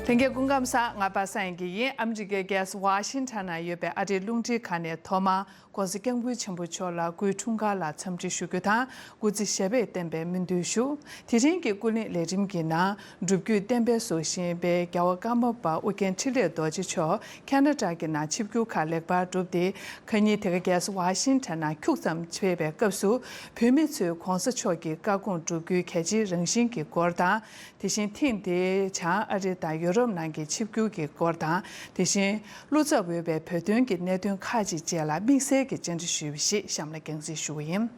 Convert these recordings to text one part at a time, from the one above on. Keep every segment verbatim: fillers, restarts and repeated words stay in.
ལྷན་རྒྱས་སྐུ་ཁམས་བཟང་། ང་པ་སངས་དབྱངས་སྐྱིད་ཡིན། ཨ་མི་རི་ཀའི་རྒྱལ་ས་ཝ་ཤིང་ཊོན་ན་ཡོད་པའི་ཨ་རིའི་རླུང་འཕྲིན་ཁང་ནས་ཐོག་མར་༸གོང་ས་༸སྐྱབས་མགོན་ཆེན་པོ་མཆོག་ལ་སྐུའི་འཁྲུངས་སྐར་ལ་འཚམས་འདྲི་ཞུ་རྒྱུ་དང་། སྐུ་ཚེ་ཞབས་པད་བརྟན་པའི་སྨོན་འདུན་ཞུ། དེ་རིང་གི་སྐུ་གླེང་ལས་རིམ་གྱི་ནང་སྒྲུབ་བརྒྱུད་བསྟན་པའི་སྲོག་ཤིང་དཔལ་རྒྱལ་བ་ཀརྨ་པ་ཨོ་རྒྱན་འཕྲིན་ལས་རྡོ་རྗེ་མཆོག་ཁ་ན་ཌ་གི་ནང་ཆིབས་བསྒྱུར་ཁག་ལེགས་པར་གྲུབ་སྟེ། ཁ་ཉིན་དེ་ག་རྒྱལ་ས་ཝ་ཤིང་ཊོན་ནང་ཁྱུག་ཙམ་ཕེབས་པའི་སྐབས་སུ། བོད་མི་ཚོས་༸གོང་ས་མཆོག་གི་བཀའ་དགོངས་སྒྲུབ་རྒྱུའི་གལ་ཆེའི་རང་བཞིན་གྱི་སྐོར་དང་། དེ་བཞིན་ཐེངས་འདིའི་བྱང་ཨ་རི་དང་ཡོ་རོབ་ནང་གི་ཆིབས་བསྒྱུར་གྱི་སྐོར་དང་། དེ་བཞིན་བློ་འཚབ་འོས་པའི་བོད་དོན་གྱི་གནད་དོན་ཁག་ཅིག་བཅས་ལ་དམིགས་བསལ་གྱི་བཅར་འདྲི་ཞུས་པ་ཞིག་གཤམ་ལ་རྒྱང་སྲིང་ཞུ་བ་ཡིན།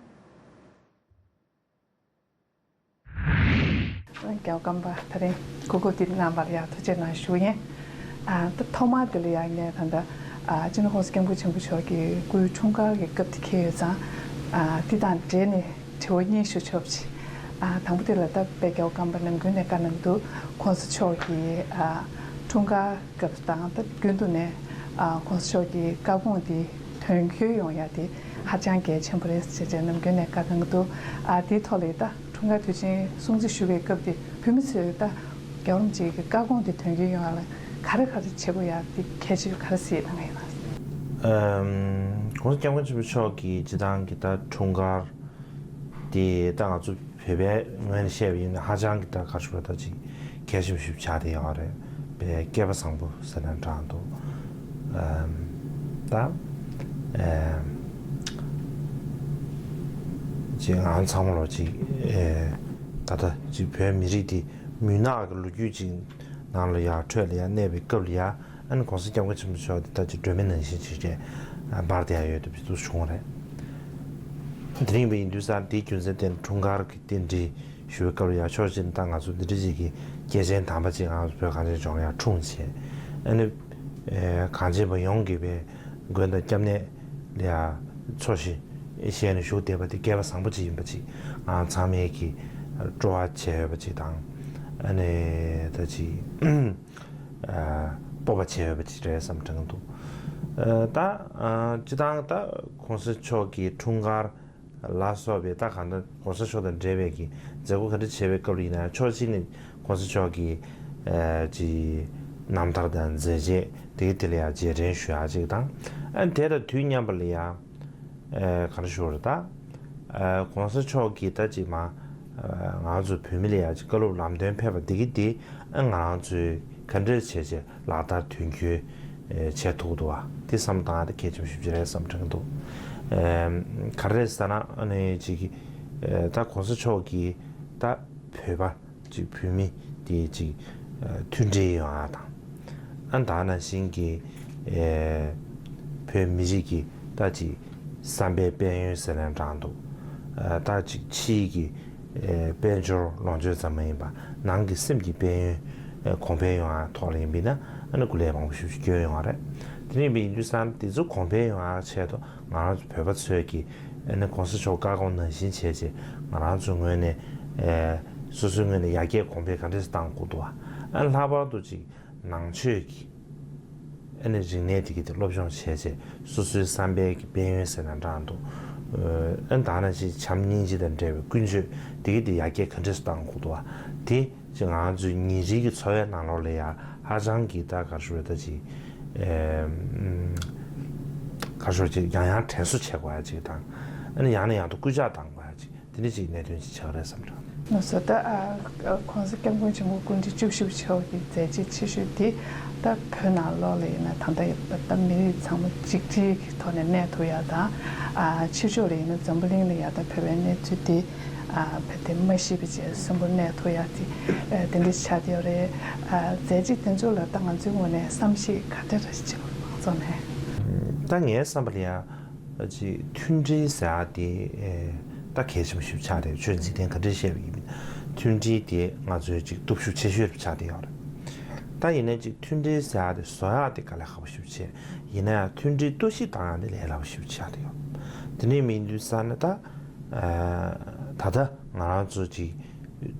རྒྱལ་བ་ཀརྨ་པ་ད་རིང་གོ་སྐབས་འདི་གནང་བར་ཡང་ཐུགས་རྗེ་གནང་ཞུ་ཡིན། ཨ་ད་ཐོག་མར་འདི་ལ་ཡང་ངས་ད་ལྟ་ཨ་སྤྱི་ནོར་༸གོང་ས་༸སྐྱབས་མགོན་ཆེན་པོ་མཆོག་གི་སྐུའི་འཁྲུངས་སྐར་གྱི་སྐབས་དེ་འཁེལ་ཡོད་ཙང་། ཨ་འདི་དང་འབྲེལ་ནས་དྲི་བ་གཉིས་ཞུ་ཆོག་ཅིག་ཨ་དང་པོ་དེ་ལ་ད་དཔལ་རྒྱལ་བ་ཀརྨ་པ་ནམ་རྒྱུན་ནས་བཀའ་གནང་གི་འདུག ༸གོང་ས་མཆོག་གི་ཨ་འཁྲུངས་སྐར་སྐབས་དང་ད་རྒྱུན་དུ་ནས་ཨ་༸གོང་ས་མཆོག་གི་བཀའ་དགོངས་དེ་དོན་འཁྱོལ་ཡོང་ཡ་དེ་ཧ་ཅང་གལ་ཆེན་པོ་རེད་ཅེས་ནམ་རྒྱུན་ནས་བཀའ་གནང་གི་འདུག་ཨ་དེའི་ཐོག་ལ་ད་འཁྲུངས་སྐར་དུས་ཆེན་སྲུང་བརྩི་ཞུ་བའི་སྐབས་དེ་བོད་མི་ཚོས་ད་རྒྱལ་བ་རིན་པོ་ཆེ་གི་བཀའ་དགོངས་དེ་དོན་འཁྱོལ་ཡོང་ཡ་ལ་ག་རེ་ག་རེ་བྱེད་དགོས་ཡ་དེ་གལ་ཆེ་ག་རེ་གཟིགས་ཡོད་ན་ཡིན་ན། ཨམ། ༸གོང་ས་༸སྐྱབས་མགོན་ཆེན་པོ་མཆོག་གི་སྤྱི་བཏང་གི་ད་འཁྲུངས་སྐར་དེ་ད་ང་ཚོ་བོད་པའི་ངོས་ནས་བཤད་པ་ཡིན་ན་ཧ་ཅང་གི་ད་ག་རེ་ཞུ་དགོས་ད་ཅིག་གལ་ཆེན་པོ་ཞིག་ཆགས་བསྡད་ཡོད་རེད། བོད་པའི་སྐལ་བ་བཟང་པོ་ཟེར་ན་འདྲ་འདུག་ཨམ། ད་ཨམ། ཅིག་ང་ཚང་མ་ལོ་ཅིག་ཨེ་ད་ལྟ་ཅིག་བོད་མི་རིགས་འདི་མུན་ནག་གི་ལོ་རྒྱུས་ཅིག་ནང་ལ་ཡ་འཕྲོད་ལ་ཡ་གནས་པའི་སྐབས་ལ་ཡ། ཨ་ནི་༸གོང་ས་༸སྐྱབས་མགོན་ཆེན་པོ་མཆོག་འདི་ལྟ་ཅི་སྒྲོན་མེ་ནང་བཞིན་ཅིག་རེད། འབར་བསྡད་ཡ་ཡོད་དུ་བྱུང་བ་རེད། དེ་རིང་བ་ཡིན་དུས་ཙང་འདིའི་རྒྱུ་མཚན་དེ་ནི་འཁྲུངས་སྐར་གྱི་རྟེན་འབྲེལ་ཞུ་བའི་སྐབས་ལ་ཡ་ཕྱོགས་གཅིག་ནས་ད་ང་ཚོ་འདི་འདྲ་ཅིག་གི་སྐྱེས་ཆེན་དམ་པ་ཅིག་ང་ཚོ་བོད་གངས་ཅན་ལྗོངས་ལ་ཡ་འཁྲུངས་བྱས། ཨ་ནི་གངས་ཅན་པ་ཡོངས་ཀྱི་བའི་མགོན་དང་སྐྱབས་གནས་ལ་ཡ་འཚོ་ཞིང་གཞེས་ནས་བཞུགས་བསྡད་པ་དེ་སྐལ་བ་བཟང་པོ་ཅིག་ཡིན་པ་ཅིག་ང་ཚང་མས་ཀྱི་སྤྲོ་བ་བྱས་ཡོད་པ་ཅིག་དང་། ཨ་ནི་ད་ཅིག་སྤོབས་པ་བྱས་ཡོད་པ་ཅིག་རེད་བསམ་དྲན་འདུག་ད་སྤྱི་བཏང་ད་༸གོང་ས་མཆོག་གི་འཁྲུངས་སྐར་ལ་སོགས་པའི་ད་གང་ལྟར་༸གོང་ས་མཆོག་དང་འབྲེལ་བའི་གི་མཛད་སྒོ་ག་འདྲ་བྱས་པའི་སྐབས་ལ་ཡིན་ན་ཕྱོགས་གཅིག་ནས་༸གོང་ས་མཆོག་གི་ཅིག་རྣམ་ཐར་དང་མཛད་རྗེས་དེ་ག་དེ་ལ་ཡང་རྗེས་དྲན་ཞུ་ཡག་ཅིག་དང་། ཨ་དེ་དང་དུས་མཉམ་པ་ལ་ཡང་ག་རེ་ཞུ་རེད་ད། ༸གོང་ས་མཆོག་གིས་ད་ཅིག་མ་ང་ཚོ་བོད་མི་ལ་ཡ་ཅིག་བཀའ་སློབ་ལམ་སྟོན་ཕེབས་པ་འདི་གི་འདི་ང་རང་ཚོས་ག་འདྲས་བྱས་བྱས་ལག་བསྟར་དོན་འཁྱོལ་བྱས་ཐུབ་འདུག་བ། འདི་བསམ་བཏང་ཡ་དེ་གལ་ཆེན་པོ་ཞེ་པོ་ཅིག་རེད་བསམ་དྲན་འདུག་ག་རེ་ཟེར་ན་ཨ་ནི་ཅིག་ད་༸གོང་ས་མཆོག་གིས་ད་བོད་པ་ཅིག་བོད་མི་དེ་ཅིག་མཐུན་སྒྲིལ་ཡོང་ཡ་དང་། ཨ་ད་ནང་བཞིན་གྱི་བོད་མི་རིགས་ཀྱི་ད་ཅིག་བསམ་པའི་དཔལ་ཡོན་ཟེར་ན་འདྲ་འདུག་ད་ཅིག་ཕྱིའི་གི་དཔལ་འབྱོར་ལོངས་སྤྱོད་ཙམ་མ་ཡིན་པ་ནང་གི་སེམས་ཀྱི་དཔལ་ཡོན་གོང་འཕེལ་ཡོང་ཡ་ཐོག་ལ་ཡིན་པས་ན་ཨ་ནི་སྐུ་ལས་མང་པོ་ཞིག་བསྐྱོན་ཡོང་བ་རེད། དེ་ནས་ཡིན་དུས་ཙང་དེ་ཚོ་གོང་འཕེལ་ཡོང་ཡ་ཆེད་དུ་ང་རང་ཚོ་བོད་པ་ཚོས་ཀྱི་ཨ་ནི་༸གོང་ས་མཆོག་བཀའ་དགོངས་ནང་བཞིན་བྱས་རྗེས་ང་རང་ཚོའི་ངོས་ནས་སོ་སོའི་ངོས་ནས་ཡར་རྒྱས་གོང་འཕེལ་ག་འདྲས་བཏང་དགོས་འདུག་ཨ་ལྷག་པར་དུ་ཅིག་ནང་ཆོས་ཀྱི་ཨ་ནི་རིག་གནས་དེ་གི་དེ་སློབ་སྦྱོང་བྱས་རྗེས་སོ་སོའི་བསམ་པའི་གི་དཔལ་ཡོན་ཟེར་ན་འདྲ་འདུག་ཨ་ད་ནང་བཞིན་བྱམས་སྙིང་རྗེ་དང་འབྲེལ་བའི་ཀུན་སྤྱོད་དེ་གི་དེ་ཡར་རྒྱས་ག་འདྲས་བཏང་དགོས་འདུག་ཨ་དེ། ཅིག་ང་ཚོའི་ཉིན་རེའི་གི་འཚོ་བའི་ནང་ལོགས་ལ་ཡ་ཧ་ཅང་གི་ད་ག་རེ་ཞུ་རེད་ད་ཅིག་ཨེ་ཨམ་ག་རེ་ཞུ་ཅིག་ཡང་ཡང་དྲན་གསོ་བྱེད་དགོས་ཡ་ཅིག་དང་ཨ་ནི་ཡང་ནས་ཡང་དུ་སྐུལ་ལྕག་བཏང་དགོས་ཡ་ཅིག་དེ་འདྲ་ཅིག་གནད་དོན་ཅིག་ཆགས་རེད་བསམ་འདྲ། ལགས་སོ། ད་ཨ་༸གོང་ས་༸སྐྱབས་མགོན་ཆེན་པོ་སྐུ་ཕྲེང་བཅུ་བཞི་པ་མཆོག་གི་མཛད་རྗེས་ཆེ་ཤོས་དེ་ད་བོད་ནང་ལོགས་ལ་ཡིན་ན་ད་ལྟ་ད་མི་རིགས་ཚང་མ་གཅིག་སྒྲིལ་གྱི་ཐོག་ནས་གནས་ཐུབ་ཡ་དང་ཨ་ཕྱི་ཕྱོགས་ལ་ཡིན་ན་འཛམ་བུ་གླིང་ལ་ཡ་ད་བོད་པའི་གནས་ཚུལ་དེ། ཨ་བོད་དེ་མ་ཤི་བ་བཅས་གསོན་པོ་གནས་ཐུབ་ཡག་དེ་ཨ་དེ་འདྲ་ཆགས་བསྡད་ཡོད་རེད། ཨ་མཛད་རྗེས་དེ་ཚོ་ལ་ད་ང་ཚོའི་ངོས་ནས་བསམ་གཞིག་ག་འདྲ་རེ་བྱེད་དགོས་ཚོགས་ནས། ད་ངའི་བསམ་པ་ལ་ཡང་ཅིག་མཐུན་སྒྲིལ་ཟེར་ཡག་དེ་ཨེ་ད་གལ་ཆེན་པོ་ཞིག་ཆགས་རེད། ཆོས་འཇིག་རྟེན་ག་འདྲ་བཤད་པ་ཡིན་མིན་མཐུན་སྒྲིལ་དེ་ང་ཚོའི་ཅིག་སྟོབས་ཤུགས་ཆེ་ཤོས་ཆགས་བསྡད་ཡོད་རེད། ད་ཡིན་ནའི་ཅིག་མཐུན་སྒྲིལ་ཟེར་ཡག་དེ་བཟོ་ཡག་དེ་དཀའ་ལས་ཁག་པོ་ཞིག་བྱས། ཡིན་ན་ཡང་མཐུན་སྒྲིལ་གཏོར་བཤིག་བཏང་ཡག་དེ་ལས་སླ་པོ་ཞིག་ཆགས་བསྡད་ཡོད། དེ་འདྲ་མིན་དུས་ཙང་ནས་ད། ད་ལྟ་ང་རང་ཚོ་ཅིག་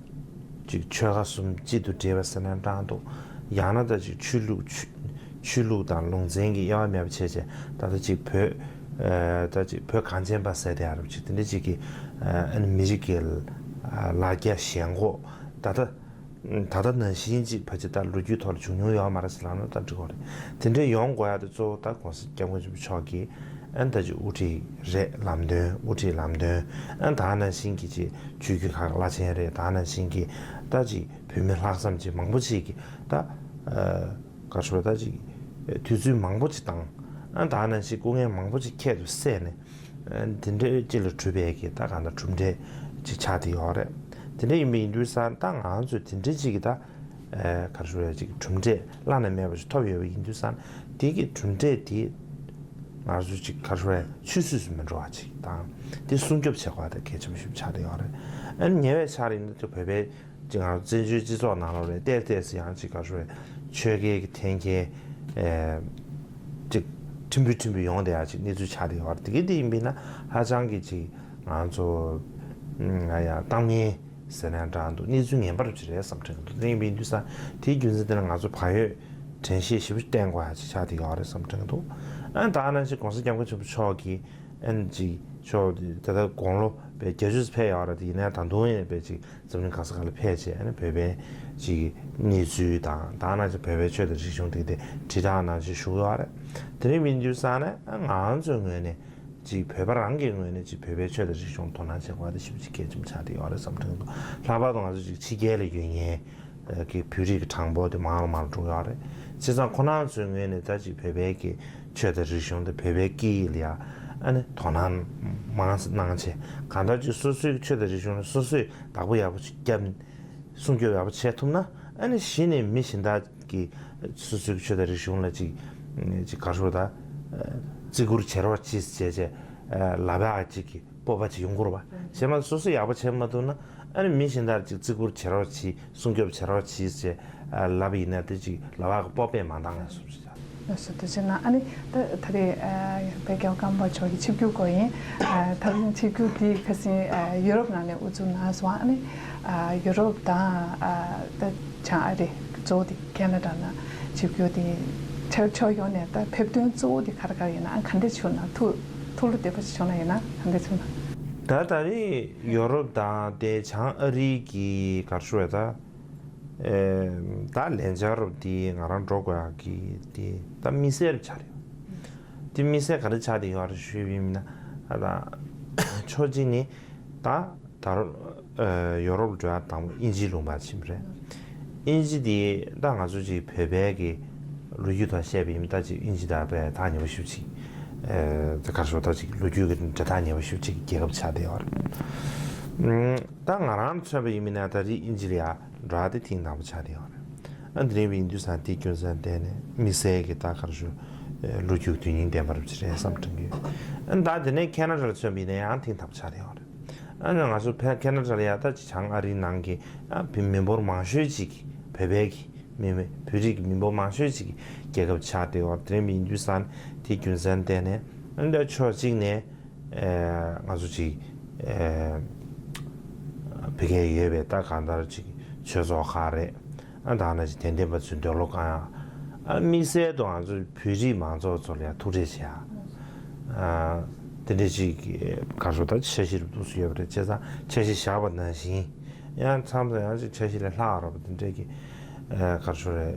ཅིག་ཆོལ་ཁ་གསུམ་གཅིག་ཏུ་སྒྲིལ་བ་ཟེར་ན་འདྲ་འདུག་ཡང་ན་ད་ཅིག་ཆོས་ལུགས་ཆོས་ཆོས་ལུགས་དང་ལུང་ཚན་གྱི་དབྱེ་བ་མེད་པ་བྱས་བྱས་ད་ལྟ་ཅིག་བོད་ད་ཅིག་བོད་གངས་ཅན་པ་ཟེར་དེ་ཨ་རབ་ཅིག་དེ་འདྲ་ཅིག་གི་ཨ་ནི་མི་རིགས་ཀྱི་ལ་རྒྱ་ཞེན་ཁོག་ད་ལྟ་ ད་ལྟ་ནང་བཞིན་ཅིག་ཕལ་ཆེར་ད་ལོ་རྒྱུས་ཐོག་ལ་བྱུང་མྱོང་ཡོད་མ་རེད་ཟེར་ལབ་ན་ད་འགྲིག་གི་རེད། དེ་འདྲ་ཡོང་དགོས་ཡ་དེ་གཙོ་བོ་ད་༸གོང་ས་༸སྐྱབས་མགོན་ཆེན་པོ་མཆོག་གིས་ཨ་ནི་ད་ཅིག་དབུ་ཁྲིད་རེད་ལམ་སྟོན། དབུ་ཁྲིད་ལམ་སྟོན། ཨ་ནི་ད་ནང་བཞིན་གྱི་ཅིག་ཆོས་བརྒྱུད་ཁག་བླ་ཆེན་རེད། ད་ནང་བཞིན་གྱི་ད་ཅིག་བོད་མི་ལྷག་བསམ་ཅིག་མང་པོ་ཅིག་གིས་ད་ག་རེ་ཞུ་དགོས་རེད། ད་ཅིག་དུས་ཚོད་མང་པོ་ཅིག་བཏང་། ཨ་ནི་ད་ནང་བཞིན་སྐུ་ངལ་མང་པོ་ཅིག་ཁྱད་དུ་བསད་ནས། དེ་འདྲའི་སྤྱི་ལ་གྲུབ་པའི་གི་ད་གང་ལྟར་གྲུབ་འབྲས་ཅིག་ཆགས་བསྡད་ཡོད་རེད། དེ་འདྲ་ཡིན་པ་ཡིན་དུས་ཙང་ད་ང་ཚོས་དེ་འདྲའི་ཅིག་གི་ད་ག་རེ་ཞུ་དགོས་རེད། ཅིག་གྲུབ་འབྲས་བླ་ན་མེད་པ་ཞིག་ཐོབ་ཡོད་པ་ཡིན་དུས་ཙང་དེ་གི་གྲུབ་འབྲས་དེ་ང་ཚོ་ཅིག་ག་རེ་ཞུ་དགོས་རེད། ཆུད་ཟོས་སུ་མི་འགྲོ་བ་ཅིག་དང་དེ་སྲུང་སྐྱོབ་བྱེད་དགོས་པ་དེ་གལ་ཆེན་པོ་ཞིག་ཆགས་བསྡད་ཡོད་རེད། ཨ་ནི་ཉེ་བའི་ཆར་ཡིན་ན་ད་བོད་པའི་ཅིག་ང་ཚོ་བཙན་བྱོལ་སྤྱི་ཚོགས་ནང་ལོགས་ལ་བལྟས་བལྟས་སུ་ཡང་ཅིག་ག་རེ་ཞུ་དགོས་རེད། ཆོས་ཁའི་གི་འཐེན་འཁྱེར་ཅིག་ཕྲན་བུ་ཕྲན་བུ་ཡོང་བསྡད་ཡ་ཅིག་གནས་ཚུལ་ཆགས་བསྡད་ཡོད་རེད། དེ་གི་དེ་ཡིན་པས་ན་ཧ་ཅང་གི་ཅིག་ང་ཚོ་ང་ཡ་གཏམ་ངན་ཟེར་ན་འདྲ་འདུག་གནས་ཚུལ་ངན་པ་རུ་ཅིག་རེད་བསམ་དྲན་གི་འདུག་དེ་ཡིན་པའི་དུས་ཙང་དེའི་རྒྱུ་མཚན་དེ་ལ་ང་ཚོ་བག་ཡོད་དྲན་ཤེས་ཞེ་པོ་བསྟེན་དགོས་ཡ་ཅིག་ཆགས་བསྡད་ཡོད་རེད་བསམ་དྲན་གི་འདུག་ཨ་ནི་ད་ནང་བཞིན་༸གོང་ས་༸སྐྱབས་མགོན་ཆེན་པོ་མཆོག་གིས། ཨན་ཅིག་ཤོག་ད་ལྟ་དགུང་ལོ་བས་བརྒྱད་ཅུ་ཙམ་ཕེབས་ཡོད་རེད། དེ་ཡིན་ནའི་ད་དུང་ཡང་བས་ཅིག་འཛམ་གླིང་ག་ས་ག་ལ་ཕེབས་བྱས་ཨ་ནི་བོད་པའི་ཅིག་གནས་ཚུལ་དང་ད་ནང་བཞིན་བོད་པའི་ཆོས་དང་རིག་གཞུང་དེ་དེ་དྲིལ་བསྒྲགས་གནང་བྱས་བཞུགས་ཡོད་རེད། དེ་རིང་མིན་དུས་ཙང་ནས་ང་ཚོའི་ངོས་ནས་ཅིག་བོད་པ་རང་གི་ངོས་ནས་ཅིག་བོད་པའི་ཆོས་དང་རིག་གཞུང་དོ་སྣང་བྱེད་དགོས་པ་དེ་ཞེ་པོ་ཅིག་གལ་ཆེན་པོ་ཆགས་བསྡད་ཡོད་རེད་བསམ་དྲན་འདུག་ལྷག་པར་དུ་ང་ཚོ་ཅིག་ཕྱི་རྒྱལ་ལ་ཡོད་མཁན་གི་བོད་རིགས་ཀྱི་གྲངས་འབོར་དེ་མང་རུ་མང་རུ་འགྲོ་གི་ཡོད་རེད། བྱས་ཙང་ཁོ་རང་ཚོའི་ངོས་ནས་ད་ཅིག་བོད་པའི་གི་ཆོས་དང་རིག་གཞུང་དང་བོད་པའི་སྐད་ཡིག་ལ་ཡ་ཨ་ནི་དོ་སྣང་མང་ཙམ་གནང་བྱས་གང་ལྟར་ཅིག་སོ་སོའི་ཆོས་དང་རིག་གཞུང་ལ་སོ་སོས་བདག་པོ་ཡག་པོ་ཅིག་བརྒྱབ་ནས་སྲུང་སྐྱོབ་ཡག་པོ་བྱེད་ཐུབ་ན་ཨ་ནི་གཞི་ནས་མི་གཞན་དག་གི་སོ་སོའི་ཆོས་དང་རིག་གཞུང་ལ་ཅིག་ཅིག་ག་རེ་ཞུ་དགོས་རེད། ད་བརྩི་བཀུར་བྱེད་རོགས་གྱིས་ཟེར་བྱས་ལབ་ཡག་ཅིག་གི་སྤོབས་པ་ཅིག་ཡོང་གི་རེད་པ། གཞན་མ་སོ་སོ་ཡག་པོ་བྱེད་མ་ཐུབ་ན་ཨ་ནི་མི་གཞན་དག་ཅིག་བརྩི་བཀུར་བྱེད་རོགས་གྱིས་སྲུང་སྐྱོབ་བྱེད་རོགས་གྱིས་ཟེར་ལབ་པ་ཡིན་ན་དེ་ཅིག་ལབ་ཡག་གི་སྤོབས་པས་མ་འདང་ངེས་སོ་ཞེས། ལགས་སོ། དེ་བྱས་ན་ཨ་ནི་ད་ད་རེས་ཨ་བོད་རྒྱལ་བ་ཀརྨ་པ་མཆོག་གི་ཆིབས་བསྒྱུར་སྐོར་ཡིན། ཨ་ད་རིང་ཆིབས་བསྒྱུར་འདི་ཁ་སང་ཨ་ཡུ་རོབ་ནང་ནས་དབུ་འཛུགས་གནང་སོང་། ཨ་ནི་ཨ་ཡུ་རོབ་དང་ཨ་ད་བྱང་ཨ་རི་གཙོ་བོ་དེ་ཁེ་ན་ཌ་ནང་ཆིབས་བསྒྱུར་དེ་ཕྱོགས་ཕྱོགས་ཡོངས་ནས་ད་ཕེབས་དོན་གཙོ་བོ་དེ་ག་རེ་ག་རེ་ཡིན་ན་ཨ་ག་འདྲ་བྱུང་ན་ཐུགས་ཐུགས་བློ་བདེ་པོ་ཞིག་བྱུང་ན་ཡིན་ན་ག་འདྲ་བྱུང་ན། ད་ད་རེས་ཡུ་རོབ་དང་དེ་བྱང་ཨ་རི་གི་ག་རེ་ཞུ་དགོས་རེད། ད་ཨེ་ད་ལན་ཆགས་རོབ་དེ་ང་རང་འགྲོ་དགོས་ཡག་གི་དེ་ད་དམིགས་བསལ་རུ་ཆགས་རེད། དེ་དམིགས་བསལ་ག་རེ་ཆགས་བསྡད་ཡོད་རེད་ཞུས་པ་ཡིན་ན་ཨ་ད་ཕྱོགས་གཅིག་ནས་ད་ད་རུང་ཨ་ཡོ་རོབ་འགྲོ་ཡག་དང་པོ་དབྱིན་ཇིའི་ལུང་པར་ཕྱིན་པ་རེད། དབྱིན་ཇི་དེ་ད་ང་ཚོ་ཅིག་བོད་པའི་གི་ལོ་རྒྱུས་ཐོག་བཤད་པ་ཡིན་ན་ད་ཅིག་དབྱིན་ཇི་དང་བོད་ཐག་ཉེ་པོ་ཞེ་པོ་ཅིག་ཨ་ད་ག་རེ་ཞུ་དགོས་རེད། ད་ཅིག་ལོ་རྒྱུས་ཀྱི་འབྲེལ་ཐག་ཉེ་པོ་ཞེ་པོ་ཅིག་གི་རྒྱལ་ཁབ་ཆགས་བསྡད་ཡོད་རེད། ད་ང་རང་མཚོན་པ་ཡིན་ན་ད་རེས་དབྱིན་ཇི་ལ་ཡ་འགྲོ་ཡག་དེ་ཐེངས་དང་པོ་ཆགས་བསྡད་ཡོད་རེད། ཨ་དེ་རིང་བའི་དུས་ཙང་དེའི་རྒྱུ་མཚན་བརྟེན་ནས་དམིགས་བསལ་གྱི་ད་ག་རེ་ཞུ་ལོ་རྒྱུས་དོན་སྙིང་ལྡན་པ་རུ་ཅིག་རེད་བསམ་དྲན་གྱི་ཡོད། ཨ་ད་དེ་ནས་ཁེ་ན་ཌ་ལ་མཚོན་པ་ཡིན་ན་ཡང་ཐེངས་དང་པོ་ཆགས་བསྡད་ཡོད་རེད། ཨ་ནི་ང་ཚོ་ཕ་ཁེ་ན་ཌ་ལ་ཡ་ད་ཅིག་བྱང་ཨ་རིའི་ནང་གི་ཨ་བོད་མི་འབོར་མང་ཤོས་ཅིག་གི་བོད་པའི་གི་མི་མི་བོད་རིགས་ཀྱི་མི་འབོར་མང་ཤོས་ཅིག་གི་རྒྱལ་ཁབ་ཆགས་བསྡད་ཡོད་རེད། དེ་རིང་བའི་དུས་ཙང་དེའི་རྒྱུ་མཚན་བརྟེན་ནས་ཨ་ནི་ད་ཕྱོགས་གཅིག་ནས། ཨེ་ང་ཚོ་ཅིག་ཨེ་བོད་སྐད་ཡོད་པའི་ད་གང་ལྟར་ཅིག་ཆོས་ཚོགས་ཁག་རེད། ཨ་ད་ནང་བཞིན་དད་ལྡན་པ་ཚོའི་འདོད་བློ་བསྐང་ཡག་ཨ་དམིགས་བསལ་དུ་ང་ཚོ་བོད་རིགས་མང་ཚོགས་ཚོ་ལ་ཡང་ཐུག་འཕྲད་བྱེད་ཡག་ཨ་དེ་འདྲ་ཅིག་ག་རེ་ཞུ་དགོས་རེད། ད་འཆར་གཞི་རུ་འདུག་སེ་ཡོད་པ་རེད། བྱས་ཙང་འཆར་གཞི་བཞག་པ་ནང་བཞིན་ཡང་མཚམས་མཚམས་ཡང་ཅིག་འཆར་གཞི་ལས་ལྷག་རོགས་པ་དེ་འདྲ་གི་ཨ་ག་རེ་ཞུ་རེད།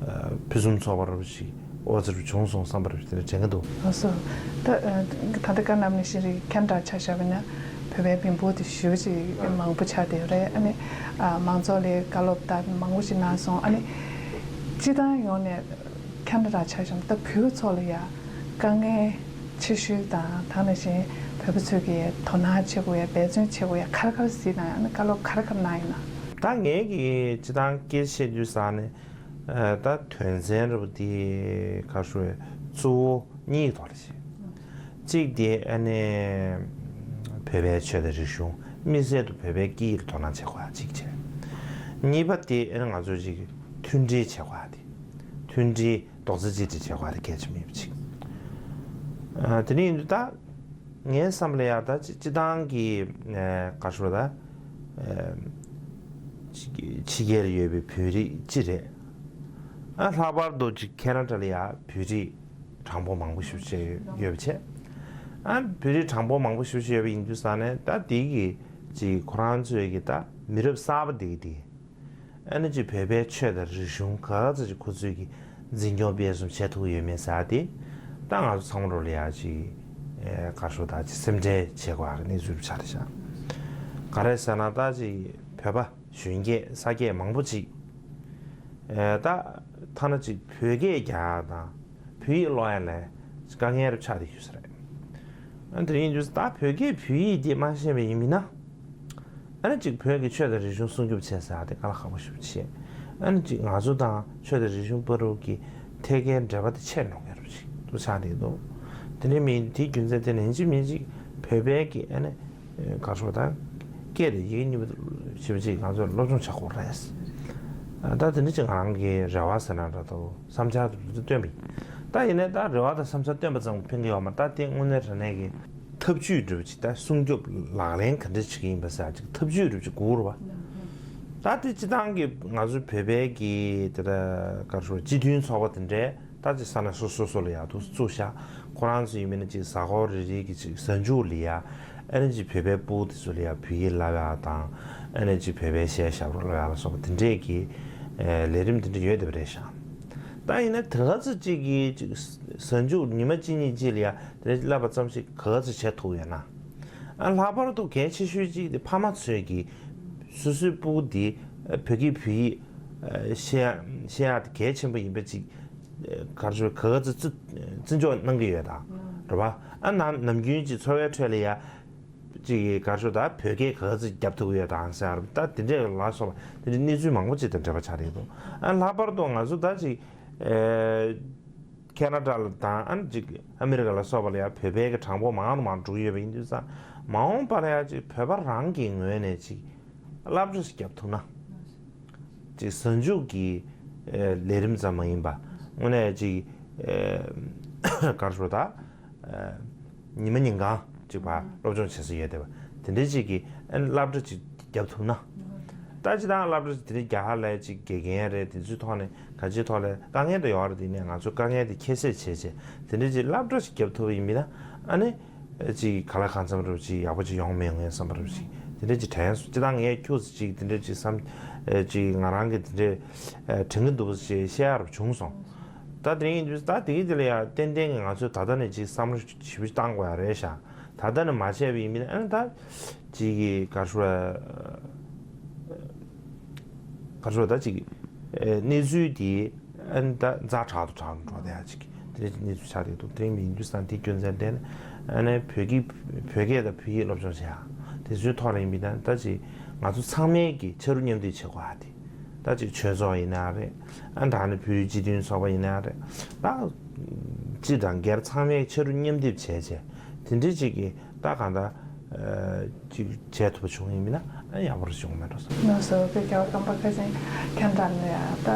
ཨ་ཕུན་སུམ་ཚོགས་པ་རོགས་པ་ཞིག་ཨོ་ཙི་རུ་བྱུང་སོང་བསམ་པ་རེད། དེ་འདྲ་དྲན་གྱི་འདུག་ལགས་སོ། ད་ད་ལྟ་བཀའ་གནང་བ་ནང་བཞིན་རེད། ཁེ་ན་ཌ་ཆ་བཞག་པ་ན་བོད་པའི་མི་འབོར་དེ་ཞེ་པོ་ཅིག་མང་པོ་ཆགས་བསྡད་ཡོད་རེད། ཨ་ནི་ཨ་མང་ཚོགས་ལ་བཀའ་སློབ་ད་མང་པོ་ཞིག་གནང་སོང་། ཨ་ནི་སྤྱི་བཏང་ཡོངས་ནས་ཁེ་ན་ཌ་ཆ་བཞག་ན་ད་བོད་པ་ཚོ་ལ་ཡ་དཀའ་ངལ་ཆེ་ཤོས་དང་ད་ནང་བཞིན་བོད་པ་ཚོས་ཀྱི་དོ་སྣང་བྱེད་དགོས་ཡ་འབད་བརྩོན་བྱེད་དགོས་ཡ་ག་རེ་ག་རེ་གཟིགས་གནང་ཡ་ཨ་ནི་བཀའ་སློབ་ག་རེ་ག་རེ་གནང་ཡོད་ན། ད་ངས་ཀྱི་སྤྱི་བཏང་སྐད་ཆ་བཤད་དུས་ཙང་ནས། ཨ་ད་དོན་ཚན་རུ་དེ་ག་རེ་ཞུ་དགོས་རེད། གཙོ་བོ་གཉིས་ཐོག་ལ་བྱས། གཅིག་དེ་ཨ་ནི་བོད་པའི་ཆོས་དང་རིག་གཞུང་དམིགས་བསལ་དུ་བོད་པའི་སྐད་ཡིག་ལ་དོ་སྣང་བྱེད་དགོས་ཡ་གཅིག་བྱས། གཉིས་པ་དེ་ཨ་ནི་ང་ཚོ་ཅིག་མཐུན་སྒྲིལ་བྱེད་དགོས་ཡ་དེ། མཐུན་སྒྲིལ་རྡོག་རྩ་གཅིག་སྒྲིལ་བྱེད་དགོས་ཡ་དེ་གལ་ཆེན་པོ་ཡིན་པ་གཅིག་ཨ་དེ་ནས་ཡིན་དུས་ད། ངའི་བསམ་པ་ལ་ཡང་ད་སྤྱི་སྤྱི་བཏང་གི་ཨ་ག་རེ་ཞུ་དགོས་རེད། ད་ཨ་ཕྱི་ཕྱི་རྒྱལ་ལ་ཡོད་པའི་བོད་རིགས་སྤྱི་རེད། ཨ་ལྷག་པར་དུ་ཅིག་ཁེ་ན་ཌ་ལ་ཡང་བོད་རིགས་གྲངས་འབོར་མང་པོ་ཞེ་པོ་ཅིག་ཡོད་པ་བྱས། ཨ་བོད་རིགས་གྲངས་འབོར་མང་པོ་ཞེ་པོ་ཅིག་ཡོད་པ་ཡིན་དུས་ཙང་ནས་ད་དེ་གི་ཅིག་ཁོ་རང་ཚོའི་གི་ད་ མི་རབས་གསར་པ་འདི་གི་དེ། ཨ་ནི་ཅིག་བོད་པའི་ཆོས་དང་རིག་གཞུང་ག་ཚོད་ཅིག་ཁོ་ཚོས་ཀྱི་འཛིན་སྐྱོང་སྤེལ་གསུམ་བྱེད་ཐུབ་ཡོད་མེད་ཟེར་དེ། ད་ང་ཚོ་ཚང་མ་རོ་ལ་ཡ་ཅིག་ཨེ་ག་ཞུ་ད་ཅིག་སེམས་ཁྲལ་བྱེད་དགོས་ཨ་གནས་ཚུལ་ཆགས་རེད་ཤག་ག་རེ་ཟེར་ན་ད་ཅིག་བོད་པ་གཞོན་སྐྱེས་ས་སྐྱེས་མང་པོ་ཅིག་ཨེ་ད་ཐ་ན་ཅིག་བོད་སྐད་རྒྱག་ཡ་དང་བོད་ཡིག་ཀློག་ཡ་ལ་དཀའ་ངལ་རབ་ཆགས་བསྡད་ཡོད་ས་རེད། ཨ་དེ་ཡིན་དུས་ད་བོད་སྐད་བོད་ཡིག་འདི་མ་ཤེས་པ་ཡིན་མིན་ན། ཨ་ནི་ཅིག་བོད་ཀྱི་ཆོས་དང་རིག་གཞུང་སྲུང་སྐྱོབ་བྱེད་ཟེར་ཡ་དེ་དཀའ་ལས་ཁག་པོ་ཞེ་པོ་ཅིག་ཨ་ནི་ཅིག་ང་ཚོ་དང་ཆོས་དང་རིག་གཞུང་བར་དུ་གི་ཐད་ཀའི་འབྲེལ་བ་དེ་ཆད་འགྲོ་མཁན་རུ་ཅིག་ཏུ་ཆགས་བསྡད་འདུག་དེ་ནི་མིན་དེའི་རྒྱུ་མཚན་དེ་ནི་ཅི་མིན་ཅིག་བོད་པའི་གི་ཨ་ནི་ག་རེ་ཟེར་ད་སྐད་དང་ཡི་གེ་གཉིས་པོ་ཞེ་པོ་ཅིག་ང་ཚོས་སློབ་སྦྱོང་བྱ་དགོས་རེད། ད་དེ་འདྲ་ཅིག་ང་རང་གི་རེ་བ་ཟེར་ན་འདྲ་འདུག་བསམ་འཆར་དེ་ཚོ་བཏོན་པ་ཡིན། ད་ཡིན་ནའི་ད་རེ་བ་དང་བསམ་འཆར་བཏོན་པ་ཙམ་ཕན་གྱི་ཡོད་མ་རེད། ད་དེ་དངོས་གནས་དྲང་གནས་ཀྱི་ཐབས་ཇུས་འདྲ་པོ་ཅིག་ད་སྲུང་སྐྱོབ་ལག་ལེན་ག་འདྲ་བྱེད་ཀྱི་ཡིན་པ་ཟེར་ཅིག་ཐབས་ཇུས་འདྲ་པོ་ཅིག་དགོས་རེད་བ། ད་དེ་སྤྱི་བཏང་གི་ང་ཚོ་བོད་པའི་གི་དེ་ད་ག་རེ་ཟེར་སྤྱི་མཐུན་ཚོགས་པ་དེ་འདྲའི་ད་ཅིག་ས་གནས་སོ་སོ་སོ་ལ་ཡག་ཐུག་བཙུགས་ཤག་ཁོ་རང་ཚོ་ཡིན་མིན་ན་ཅིག་གཟའ་འཁོར་རེ་རེ་གི་ཅིག་གཟའ་མཇུག་ལ་ཡ། ཨ་ནི་ཅིག་བོད་པའི་སྤུ་གུ་དེ་ཚོ་ལ་ཡང་བོད་ཡིག་བསླབ་ཡག་དང་། ཨ་ནི་ཅིག་བོད་པའི་གཞས་ཞབས་བྲོ་བསླབ་ཡག་ལ་སོགས་པ་དེ་འདྲས་ཀྱི་ཨེ་ལས་རིམ་དེ་འདྲ་ཡོད་བསྡད་པ་རེད་ཤག་ད་ཡིན་ན་དེ་ག་ཚོད་ཅིག་གིས་ཅིག་གཟའ་མཇུག་ཉི་མ་གཅིག་གཉིས་ཅིག་ལ་ཡང་དེ་འདྲ་བསླབ་པ་ཙམ་ཞིག་ག་ཚོད་བྱེད་ཐུབ་ཡོད་ན། ཨ་ལྷག་པར་དུ་གལ་ཆེ་ཤོས་ཅིག་དེ་ཕ་མ་ཚོས་ཀྱིས་སོ་སོའི་སྤུ་གུ་དེ་ཨ་བོད་སྐད་བོད་ཡིག་ཨ་ཤེས་ཡག་ཤེས་ཡག་དེ་གལ་ཆེན་པོ་ཡིན་པ་ཅིག་ག་རེ་ཟེར་ག་ཚོད་བརྩི་བརྩི་འཇོག་གནང་གི་ཡོད་ད། རེད་བ། ཨ་ནམ་ནམ་རྒྱུན་གྱི་འཚོ་བའི་ཁྲོད་ལ་ཡ། ཅིག་ག་རེ་ཟེར་ད་བོད་སྐད་ག་ཚོད་རྒྱབ་ཐུབ་ཀྱི་ཡོད་དང་ཟེར་ད་དེ་འདྲས་ལ་སོགས་པ་དེ་འདྲའི་གནས་ཚུལ་མང་པོ་ཅིག་དང་འབྲེལ་བ་ཆགས་ཀྱི་འདུག་ཨ་ལྷག་པར་དུ་ང་ཚོ་ད་ཅིག་ཨེ་ཁེ་ན་ཌ་ལ་དང་ཨ་ནི་ཅིག་ཨ་མི་རི་ཀ་ལ་སོགས་པ་ལ་ཡ་བོད་པའི་གི་གྲངས་འབོར་མང་རུ་མང་རུ་འགྲོ་གི་ཡོད་པ་ཡིན་དུས་ཙང་མ་འོངས་པ་ལ་ཡ་ཅིག་བོད་པ་རང་གི་ངོས་ནས་ཅིག་སློབ་གྲྭ་ཞིག་བརྒྱབ་ཐུབ་ན། ཅིག་གཟའ་མཇུག་གི་ཨེ་ལས་རིམ་ཙམ་མ་ཡིན་པ། དངོས་གནས་ཅིག་ཨེ་ག་རེ་ཟེར་ད། ཨེ་ཉི་མ་ཉིན་གང་ཅིག་ཕར་སློབ་སྦྱོང་བྱེད་ས་ཡོད་བསྡད་པ། དེ་འདྲའི་ཅིག་གི་ཨེ་སློབ་གྲྭ་ཅིག་བརྒྱབ་ཐུབ་ན། ད་ཅི་ད་སློབ་གྲྭ་ཅིག་དེ་འདྲའི་རྒྱག་ཧ་ལས་ཅིག་དགེ་རྒན་རེད་དེ་ཚོའི་ཐོག་ནས་ག་ཅིའི་ཐོག་ལ་དཀའ་ངལ་དེ་ཡོད་རེད། དེ་ནས་ང་ཚོས་དཀའ་ངལ་དེ་ཁྱད་བསད་བྱས་བྱས་དེ་འདྲའི་ཅིག་སློབ་གྲྭ་ཞིག་བརྒྱབ་ཐུབ་པ་ཡིན་མིན་ན་ཨ་ནི། ཅིག་ག་ལ་གང་འཚམ་རུ་ཅིག་ཡག་པོ་ཅིག་ཡོང་མི་ཡོང་ངའི་བསམ་པ་རུ་ཅིག་དེ་འདྲ་ཅིག་དྲན་སོང་། ཅི་ད་ངས་ཁྱོད་ཅིག་དེ་འདྲ་ཅིག་བསམ་ཅིག་ང་རང་གི་དེ་འདྲ་དྲན་གི་འདུག་ཅེས་བཤད་ཡག་རུ་བྱུང་སོང་། ད་དེ་རིང་ཡིན་དུས་ད་དེ་གི་དེ་ལ་ཡང་ཏན་ཏན་གི་ང་ཚོས་ད་ལྟ་ནས་ཅིག་བསམ་བློ་ཞིབ་ཞིབ་བཏང་དགོས་ཡ་རེད་ཤག་ད་ལྟ་ནས་མ་བྱས་པ་ཡིན་མིན་ཨ་ནི་ད་ཅིག་གི་ག་རེ་ཟེར་བ། ག་རེ་ཟེར་བ་ད་ཅིག་གནས་ཚུལ་དེ་ཨ་ནི་ད་ཛ་དྲག་ཏུ་དྲག་ཏུ་འགྲོ་བསྡད་ཡ་ཅིག་དེ་འདྲའི་གནས་ཚུལ་ཆགས་བསྡད་འདུག་དེ་རིང་མི་ཡིན་དུས་ཙང་དེ་སྐྱོན་ཚན་བསྟན་ཨ་ནི་བོད་ཀྱི་བོད་སྐད་དང་བོད་ཡིག་སློབ་སྦྱོང་བྱེད་ཡ་དེ་ཚོའི་ཐོག་ལ་ཡིན་པའི་ད་ད་ཅིག་ང་ཚོ་ཚང་མས་ཀྱི་ཆ་རུ་མཉམ་འདེགས་བྱེད་དགོས་ཡ་དེ་ད་ཅིག་ཆོས་ཚོགས་ཡིན་ན་རེད། ཨ་ནི་ད་ནི་བོད་སྤྱི་མཐུན་ཚོགས་པ་ཡིན་ན་རེད། ད་སྤྱི་དང་སྒེར་ཚང་མས་ཆ་རུ་མཉམ་སྡེབ་བྱས་བྱས་དེ་འདྲའི་ཅིག་གི་ད་གང་ལྟར་ཅིག་བྱས་ཐུབ་པ་བྱུང་ཡིན་མིན་ན་ཨ་ཡག་པོ་རེ་བྱུང་མེད་འགྲོ་བསམ། ལགས་སོ། དཔེ་རྒྱལ་བ་ཀམ་པ་ཁ་སང་ཁྱེད་རང་ནས་ད་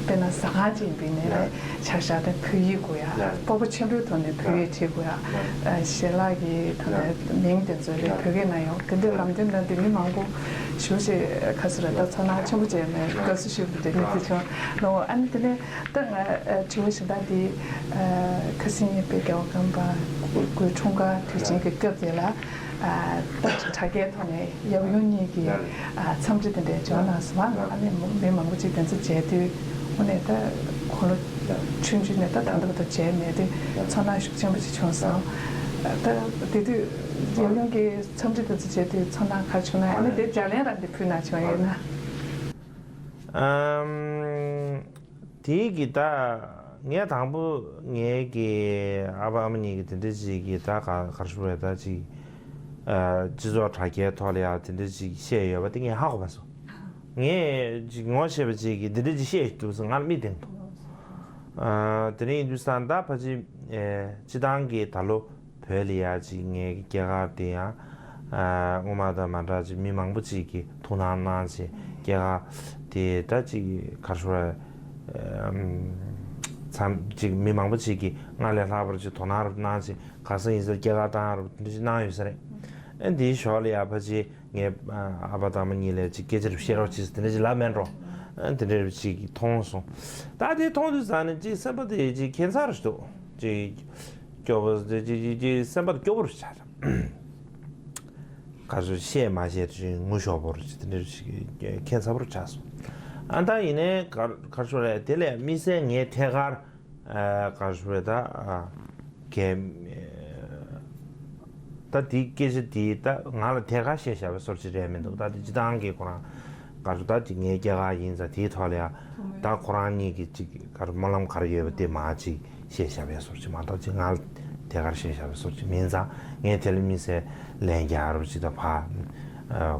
དཔེར་ན་ཟ་ཁང་ཅིག་ཡིན་པའི་ནས་རེད་ཆ་བཞག་དེ་བོད་ཡིག་དགོས་ཡ་སྤོབས་པ་ཆེན་པོའི་ཐོག་ནས་བོད་ཡིག་བྲིས་དགོས་ཡ་ཞལ་ལག་གི་ཐོག་ནས་མིང་དེ་ཚོ་རེད་བོད་སྐད་ནང་ཡོང་དེ་འདྲའི་ལམ་སྟོན་དང་དེ་མི་མང་པོ་ཞུ་ཞེས་ཁ་སི་ར་ད་ཚོར་སྣང་ཆེན་པོ་བྱས་ནས་དགའ་བསུ་ཞུ་བ་དེ་མི་དེ་བྱུང་ལོ། ཨ་ནི་དེ་ནས་ད་ང་དྲི་བ་གཞན་དག་འདི་ཁ་སང་ཉིན་དཔེ་རྒྱལ་བ་ཀམ་པ་སྐུའི་འཁྲུངས་སྐར་དུས་ཆེན་གྱི་སྐབས་དེ་ལ་ད་དྲ་རྒྱའི་ཐོག་ནས་ཡབ་ཡུམ་གཉིས་ཀྱི་འཚམས་འདྲི་དེ་འདྲའི་འབྱོར་གནང་སོང་། ཨ་ནི་མི་མང་པོ་ཅིག་དེ་ཚོ་མཇལ་དུས་དངོས་གནས་ད་འཁོར་ལོ་ཆུང་ཆུང་ནས་ད་ད་ལྟ་བར་དུ་མཇལ་མེད་དུས་ཚོར་སྣང་ཤུགས་ཆེན་པོ་ཅིག་བྱུང་སོང་། ད་དེ་དུས་ཡབ་ཡུམ་གྱི་འཚམས་འདྲི་དེ་ཚོ་བྱས་དུས་ཚོར་སྣང་ག་རེ་བྱུང་ན་ཨ་ནི་དེ་ལྗགས་ལན་རང་འདི་ཕུལ་གནང་བྱུང་ཡོད་ན། ཨམ། དེའི་གི་ད་ངས་དང་པོ་ངའི་གི་ཨ་ཕ་ཨ་མ་གཉིས་ཀྱི་དེ་འདྲ་ཅིག་གི་ད་ག་ག་རེ་ཞུ་བས་ད་ཅིག་ཨ་སྤྱི་ཚོགས་དྲ་རྒྱའི་ཐོག་ལ་ཡང་དེ་འདྲ་ཅིག་བཤད་ཡོད་པ་དེ་ངས་ཧ་གོ་མ་སོང་། ངས་ཅིག་ངོ་ཤེས་པ་ཅིག་གིས་འདི་འདྲ་ཅིག་བཤད་འདུག་ཟེར་ང་ལ་མིག་བསྟན་འདུག་ཨ་དེ་རིང་ཡིན་དུས་ཙང་ད་ཕལ་ཆེར་ཨེ་སྤྱི་བཏང་གི་ད་ལོ་བོད་ལ་ཡ་ཅིག་ངའི་སྐྱེས་སྐར་དེ་ཡང་ཨ་སྔོན་མ་དང་མ་འདྲ་ཅིག་མི་མང་པོ་ཅིག་གིས་ཐུགས་སྣང་གནང་ཅིག་སྐྱེས་སྐར་དེ་ད་ཅིག་ག་རེ་ཞུ་བ་ཨམ་མཚམས་ཅིག་མི་མང་པོ་ཅིག་གིས་སྔར་ལས་ལྷག་པར་ཅིག་དོ་སྣང་རུ་གནང་ཅིག་ག་ས་ཡིན་ཟེར་སྐྱེས་སྐར་བཏང་རུ་དེ་འདྲ་ཅིག་གནང་ཡོད་ས་རེད། ཨ་འདིའི་ཞོར་ལ་ཡ་ཕལ་ཆེར། ངའི་ཨ་ཨ་ཕ་དང་མ་གཉིས་ལ་ཅིག་སྐད་ཆ་རེ་བཤད་རོགས་གྱིས་དེ་འདྲ་ཅིག་ལབ་མེད་འགྲོ། ཨ་དེ་འདྲ་རེ་ཅིག་མཐོང་སོང་། ད་དེ་མཐོང་དུས་ཙང་ནས་ཅིག་སེམས་པ་དེ་ཅིག་ཁྱད་མཚར་རེ་འདུག་ཅིག་སྐྱོ་པོ་དེ་ཅིག་ཅིག་ཅིག་སེམས་པ་སྐྱོ་པོ་རེ་ཆགས། ག་ཚོད་བཤད་མ་བཤད་ཅིག་ངུ་ཤོག་པོར་ཅིག་དེ་འདྲ་ཞིག་ཁྱད་མཚར་པོར་ཆགས་སོང་། ཨ་ད་ཡིན་ནའི་གར་གར་ཤོར་རེད། དེ་ལས་དམིགས་བསལ་ངས་ཐད་ཀར་གར་ཤོར་རེད་ད། གལ་ད་དེའི་སྐད་ཆ་དེ་ད་ང་ལ་ཐད་ཀར་བཤད་བཞག་པའི་སོར་ཅིག་རེད་མི་འདུག་ད་དེ་སྤྱི་བཏང་གི་ཁོ་རང་གར་ཤོར་ད་ཅིག་ངའི་སྐྱེས་སྐར་ཡིན་ཙང་དེའི་ཐོག་ལ་ཡང་ད་ཁོ་རང་གཉིས་ཀྱི་ཅིག་གར་སྨོན་ལམ་གར་ཡོད་པ་དེ་མ་ཅིག་བཤད་བཞག་པའི་སོར་ཅིག་མ་གཏོགས་ཅིག་ང་ལ་ཐད་ཀར་བཤད་བཞག་པའི་སོར་ཅིག་མིན་ཙང་། ངས་དེ་ལ་དམིགས་བསལ་ལན་རྒྱག་རོགས་ཅིག་དང་ཕ་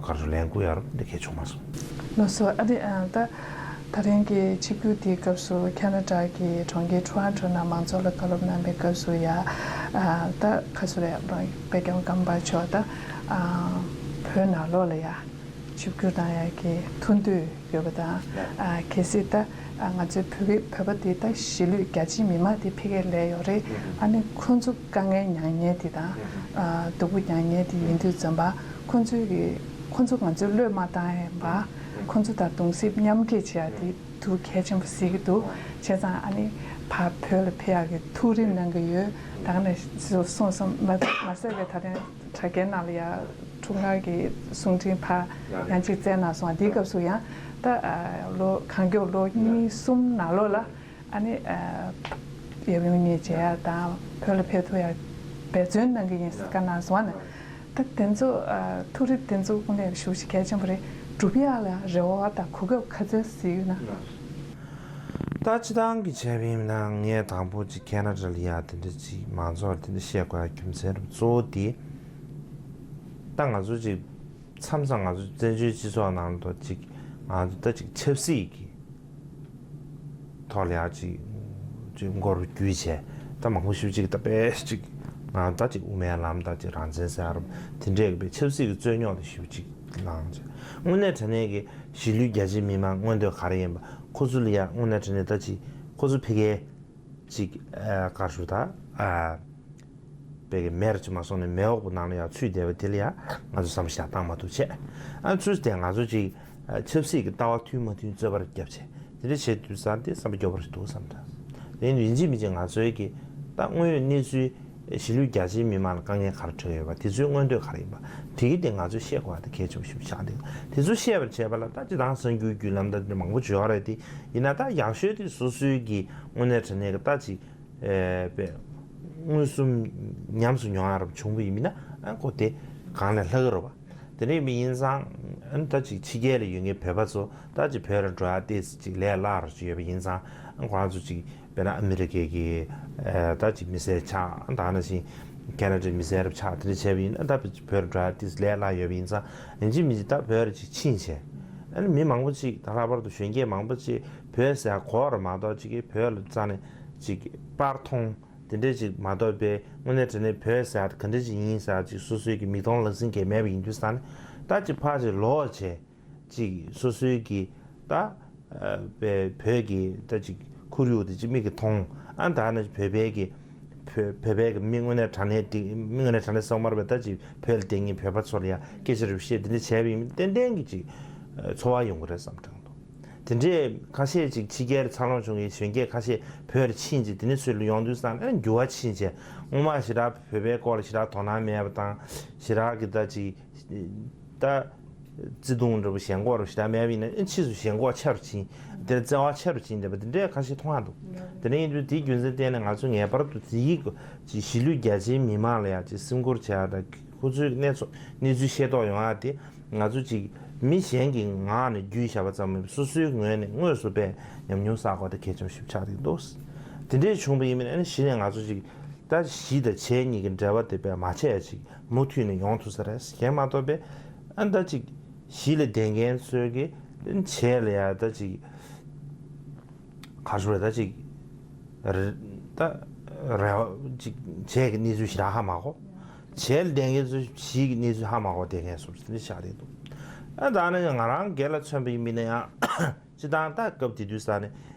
གར་ཤོར་ལན་བསྐུར་ཡག་རོགས་འདི་གས་བྱུང་མ་སོང་། ལགས་སོ། ཨ་རི་ཨ་ད་ད་རིང་གི་ཆིབས་བསྒྱུར་དེའི་སྐབས་སུ་ཁ་ན་ཌ་གི་གྲོང་ཁྱེར་ཊོ་རོན་ཊོ་ནང་མང་ཚོགས་ལ་བཀའ་སློབ་གནང་པའི་སྐབས་སུ་ཡ་ཨ་ད་ཁ་སུ་རེ་དཔལ་སྐྱོང་ཀརྨ་པ་མཆོག་ད་ཨ་བོད་ནང་ལོགས་ལ་ཡ་ཆིབས་བསྒྱུར་གནང་ཡག་གི་ཐུགས་འདོད་ཡོད་པ་དང་། ཨ་གལ་སྲིད་ད་ཨ་ང་ཚོའི་བོད་ཀྱི་བོད་པ་འདི་ད་གཞིས་ལུས་རྒྱ་ཆེའི་མི་མང་འདི་ཕ་གིར་སླེབས་ཡོད་རེད། ཨ་ནི་ཁོང་ཚོ་དཀའ་ངལ་མྱངས་མཁན་འདི་དང་ཨ་སྡུག་པོ་མྱངས་མཁན་འདི་ཡིན་དུས་ཙམ་པ་ཁོང་ཚོའི་གི་ཁོང་ཚོ་ང་ཚོའི་བློས་མ་བཏང་ཡས་པ། ཁོང་ཚོ་དང་གདུང་སེམས་མཉམ་སྐྱེད་བྱེད་ཡག་འདི་ཐུགས་གལ་ཆེན་པོ་གཟིགས་ཀྱི་འདུག་བྱས་ཙང་ཨ་ནི་ཕར་བོད་ལ་ཕེབས་ཡག་གི་ཐུགས་རེ་གནང་གི་ཡོད། ད་ག་ནང་བཞིན་སོང་སོང་མ་མ་ཟད་པའི་ད་ཐེངས་དྲ་རྒྱའི་ནང་ལ་ཡ་འཁྲུངས་སྐར་གྱི་གསུང་འཕྲིན་ཕར་ཡང་གཅིག་བསྩལ་གནང་སོང་། དེའི་སྐབས་སུ་ཡང་ད་ཨ་ལོ་གང་མགྱོགས་ལོ་གཉིས་གསུམ་ནང་ལོགས་ལ་ཨ་ནི་ཨ་ཡབ་ཡུམ་གཉིས་མཇལ་ཡག་དང་བོད་ལ་ཕེབས་ཐུབ་ཡག་འབད་བརྩོན་གནང་གི་ཡིན་ཟེར་བཀའ་གནང་སོང་ན། ད་དེ་ཚོ་ཨ་ཐུགས་རེ་དེ་ཚོ་དངོས་གནས་ཞེ་པོ་ཅིག་གལ་ཆེན་པོ་རེད། སྒྲུབ་ཡག་ལ་རེ་བ་དང་གོ་སྐབས་ག་ཚོད་ཟིག་ཡོད་ན། ད་སྤྱི་བཏང་གི་བྱས་པ་ཡིན་ན་ངས་དང་པོ་ཅིག་ཁེ་ན་ཌ་ལ་ཡ་དེ་འདྲ་ཅིག་མང་ཚོགས་ལ་དེ་འདྲ་བཤད་དགོས་ཡ་རྒྱུ་མཚན་རུ་གཙོ་བོ་དེ། ད་ང་ཚོ་ཅིག་མཚམས་མཚམས་ང་ཚོ་བཙན་བྱོལ་སྤྱི་ཚོགས་ནང་དུ་ཅིག་ང་ཚོ་ད་ཅིག་ཆབ་སྲིད་ཀྱི་ཐོག་ལ་ཡ་ཅིག་ཅིག་མགོ་རུ་བརྒྱུས་བྱས་ད་མང་པོ་ཞིག་ཅིག་ད་དཔེ་ཅིག་ང་ད་ཅིག་དབུ་མའི་ལམ་ད་ཅིག་རང་བཙན་ཟེར་ཡ་རུ་དེ་འདྲས་ཀྱི་དཔེ་ཆབ་སྲིད་ཀྱི་རྩོད་རྙོག་དེ་ཞེ་པོ་ཅིག་ལངས་བྱས། དངོས་གནས་དྲང་གནས་ཀྱི་གཞིས་ལུས་རྒྱ་ཆེའི་མི་མང་མངོན་འདོད་ག་རེ་ཡིན་པ་ཁོ་ཚོ་ལ་ཡ་དངོས་གནས་དྲང་གནས་ད་ཅིག་ཁོ་ཚོ་ཕ་གིའི་ཅིག་ཨ་ག་རེ་ཞུ་ད་ཨ་དཔེ་གི་མེར་ཅིག་མ་སོང་ནས་མེ་འོག་པོ་ནང་ལ་ཡ་ཚུད་བསྡད་པ་དེ་ལ་ཡ་ང་ཚོ་བསམ་བློ་ཞིག་བཏང་མ་ཐུབ་བྱས། ཨ་ཚུད་དེ་ང་ཚོ་ཅིག་ཨ་ཆབ་སྲིད་ཀྱི་ལྟ་བ་མཐུན་མ་མཐུན་རྩོད་པ་རྒྱབ་བྱས་དེ་འདྲ་བྱེད་དུས་ཙང་དེ་བསམ་པ་སྐྱོ་པོ་རེད་འདུག་བསམ་ད། དེ་ཡིན་ཅིག་མིན་ཅིག་ང་ཚོའི་གི་ད་དངོས་ཡོད་གནས་ཚུལ་གཞིས་ལུས་རྒྱ་ཆེའི་མི་མང་ལ་དཀའ་ངལ་ག་རེ་འཕྲད་ཡོད་པ་དེ་ཚོའི་མངོན་འདོད་ག་རེ་ཡིན་པ་དེ་གི་དེ་ང་ཚོས་ཤེས་དགོས་པ་དེ་གལ་ཆེན་པོ་ཞིག་ཆགས་འདུག་དེ་ཚོ་ཤེས་པར་བྱས་པ་ལ་ད་སྤྱི་བཏང་གསར་འགྱུར་བརྒྱུད་ལམ་ད་དེ་མང་པོ་ཅིག་ཡོད་རེད། དེ་ཡིན་ན་ད་ཡག་ཤོས་དེ་སོ་སོའི་གི་དངོས་གནས་དྲང་གནས་གི་ད་ཅིག་ཨེ་དཔེ་མངོན་སུམ་ཉམས་སུ་མྱོང་ཡ་རབ་བྱུང་བ་ཡིན་མིན་ན་ཨ་ཁོ་དེ་གང་ལས་ལྷག་གི་རེད་བ། དེ་འདྲ་མི་ཡིན་ཙང་ཨ་ནི་ད་ཅིག་ཕྱི་རྒྱལ་ལ་ཡོད་མཁན་བོད་པ་ཚོ་ད་ཅིག་བོད་ལ་འགྲོ་ཡ་ཏོག་ཙམ་ཅིག་ལས་སླ་རུ་ཅིག་ཡོད་པ་ཡིན་ཙང་ཨ་ཁོ་རང་ཚོ་ཅིག་དཔེར་ན་ཨ་མི་རི་ཀའི་གི་ཨ་ད་ཅིག་མི་སེར་ཆགས། ད་ནང་བཞིན་ཁེ་ན་ཌའི་མི་སེར་རབ་ཆགས། དེ་འདྲ་བྱས་པ་ཡིན་ན་ད་བོད་ལ་འགྲོ་ཡ་ཏོག་ཙམ་ལས་སླ་ཡོད་པ་ཡིན་ཙང་ཡིན་གཅིག་མིན་གཅིག་ད་བོད་ལ་ཅིག་ཕྱིན་བྱས་ཨ་ནི་མི་མང་པོ་ཅིག་ད་ལྷག་པར་དུ་གཞོན་སྐྱེས་མང་པོ་ཅིག་བོད་ཟེར་ཡ་གོ་བ་རུ་མ་གཏོགས་ཅིག་གི་བོད་ལ་རྩ་ནས་ཅིག་པར་མཐོང་དེ་འདྲས་ཅིག་མ་གཏོགས་པའི་དངོས་གནས་དྲང་གནས་བོད་ཟེར་ཡ་ག་འདྲས་ཅིག་ཡིན་ཟེར་ཡ་ཅིག་སོ་སོའི་གི་མིག་མཐོང་ལག་ཟིན་གྱི་མེད་པ་ཡིན་དུས་ཙང་ནས་ད་ཅིག་ཕར་ཅིག་ལོག་བྱས་ཅིག་སོ་སོའི་གི་ད་ཨ་བོད་ཀྱི་ད་ཅིག་ཁོར་ཡུག་དེ་ཅིག་མིག་གིས་མཐོང་། ཨ་ད་ནི་བོད་པའི་གི་བོད་བོད་པའི་གི་མི་དངོས་གནས་དྲང་གནས་དེ་མི་དངོས་གནས་དྲང་གནས་ཚང་མར་བས་ད་ཅིག་བོད་ལ་བསྡད་མཁན་བོད་པ་ཚོ་ལ་ཡང་སྐད་ཆ་རེ་བཤད་དེ་འདྲ་བྱས་པ་ཡིན་ཏན་ཏན་གི་ཅིག་ཚོར་བ་ཡོང་གི་རེད་བསམ་དྲན་འདུག་དེ་འདྲས་ཁ་ཤས་ཅིག་ཕྱི་རྒྱལ་འཚར་ལོངས་བྱུང་བའི་གཞོན་སྐྱེས་ཁ་ཤས་བོད་ལ་ཕྱིན་ཅིག་དེ་ནས་ཚུར་ལ་ཡོང་དུས་ཙང་ཨ་འགྱུར་བ་ཕྱིན་བྱས་སྔོན་མ་ཞེ་དྲག་བོད་པའི་སྐོར་ལ་ཞེ་དྲག་དོ་སྣང་མེད་པ་དང་ཞེ་དྲག་གི་ད་ཅིག་ད་བརྩེ་དུང་འདྲ་པོ་ཞེན་ཁོག་རུ་ཞེ་དྲག་མེད་པ་ཡིན་ན་ཨེ་ཕྱིས་སུ་ཞེན་ཁོག་ཆེ་རུ་ཕྱིན། དེར་བརྩེ་བ་ཆེ་རུ་ཕྱིན་བསྡད་པ་དེ་འདྲའི་ཁ་ཤས་མཐོང་ཡག་འདུག་དེ་འདྲ་ཡིན་དུས་དེའི་རྒྱུ་མཚན་བརྟེན་ནས་ང་ཚོ་ངེས་པར་དུ་དེའི་གི་གཞིས་ལུས་རྒྱ་ཆེའི་མི་མང་ལ་ཡང་ཅིག་སེམས་ཁུར་བྱེད་ཡག་དང་ཁོ་ཚོའི་གནས་ཚུལ་གནས་ཚུལ་ཤེས་རྟོགས་ཡོང་ཡག་དེ་ང་ཚོ་ཅིག་མི་གཞན་གྱི་ངག་ནས་བརྒྱུད་བཞག་པ་ཙམ་མིན་པར་སོ་སོའི་ངོས་ནས་དངོས་སུ་དཔེ་ཉམས་མྱོང་བསགས་དགོས་དེ་གལ་ཆེན་པོ་ཞིག་ཆགས་བསྡད་འདུག་དེ་འདྲའི་བྱུང་བ་ཡིན་མིན་ཨ་ནི་གཞི་ནས་ང་ཚོ་ཅིག་ད་གཞིས་དང་བྱེས་གཉིས་ཀྱི་འབྲེལ་བ་དེ་དཔེ་མ་ཆད་ཅིག་མུ་མཐུད་ནས་ཡོང་ཐུབ་ས་རེད། གཞན་མ་གཏོགས་པའི་ཨ་ནི་ད་ཅིག་གཞིས་ལ་བསྡད་མཁན་ཚོའི་གི་བྱེས་ལ་ཡ་ད་ཅིག་ག་རེ་ཞུ་རེད། ད་ཅིག་རེ་ད་རེ་བ་ཅིག་བྱེས་ཀྱི་གནས་ཚུལ་ཞེ་དྲག་ཧ་མ་གོ། བྱེས་ལ་བསྡད་མཁན་ཚོ་གཞིས་ཀྱི་གནས་ཚུལ་ཧ་མ་གོ་བསྡད་མཁན་སོགས་དེ་འདྲ་ཆགས་བསྡད་འདུག་ཨ་ད་ནི་ང་རང་སྒེར་ལ་མཚོན་པ་ཡིན་པ་ཡིན་ན་ཡང་། སྤྱིར་བཏང་ད་སྐབས་དེ་དུས་ས་ནས་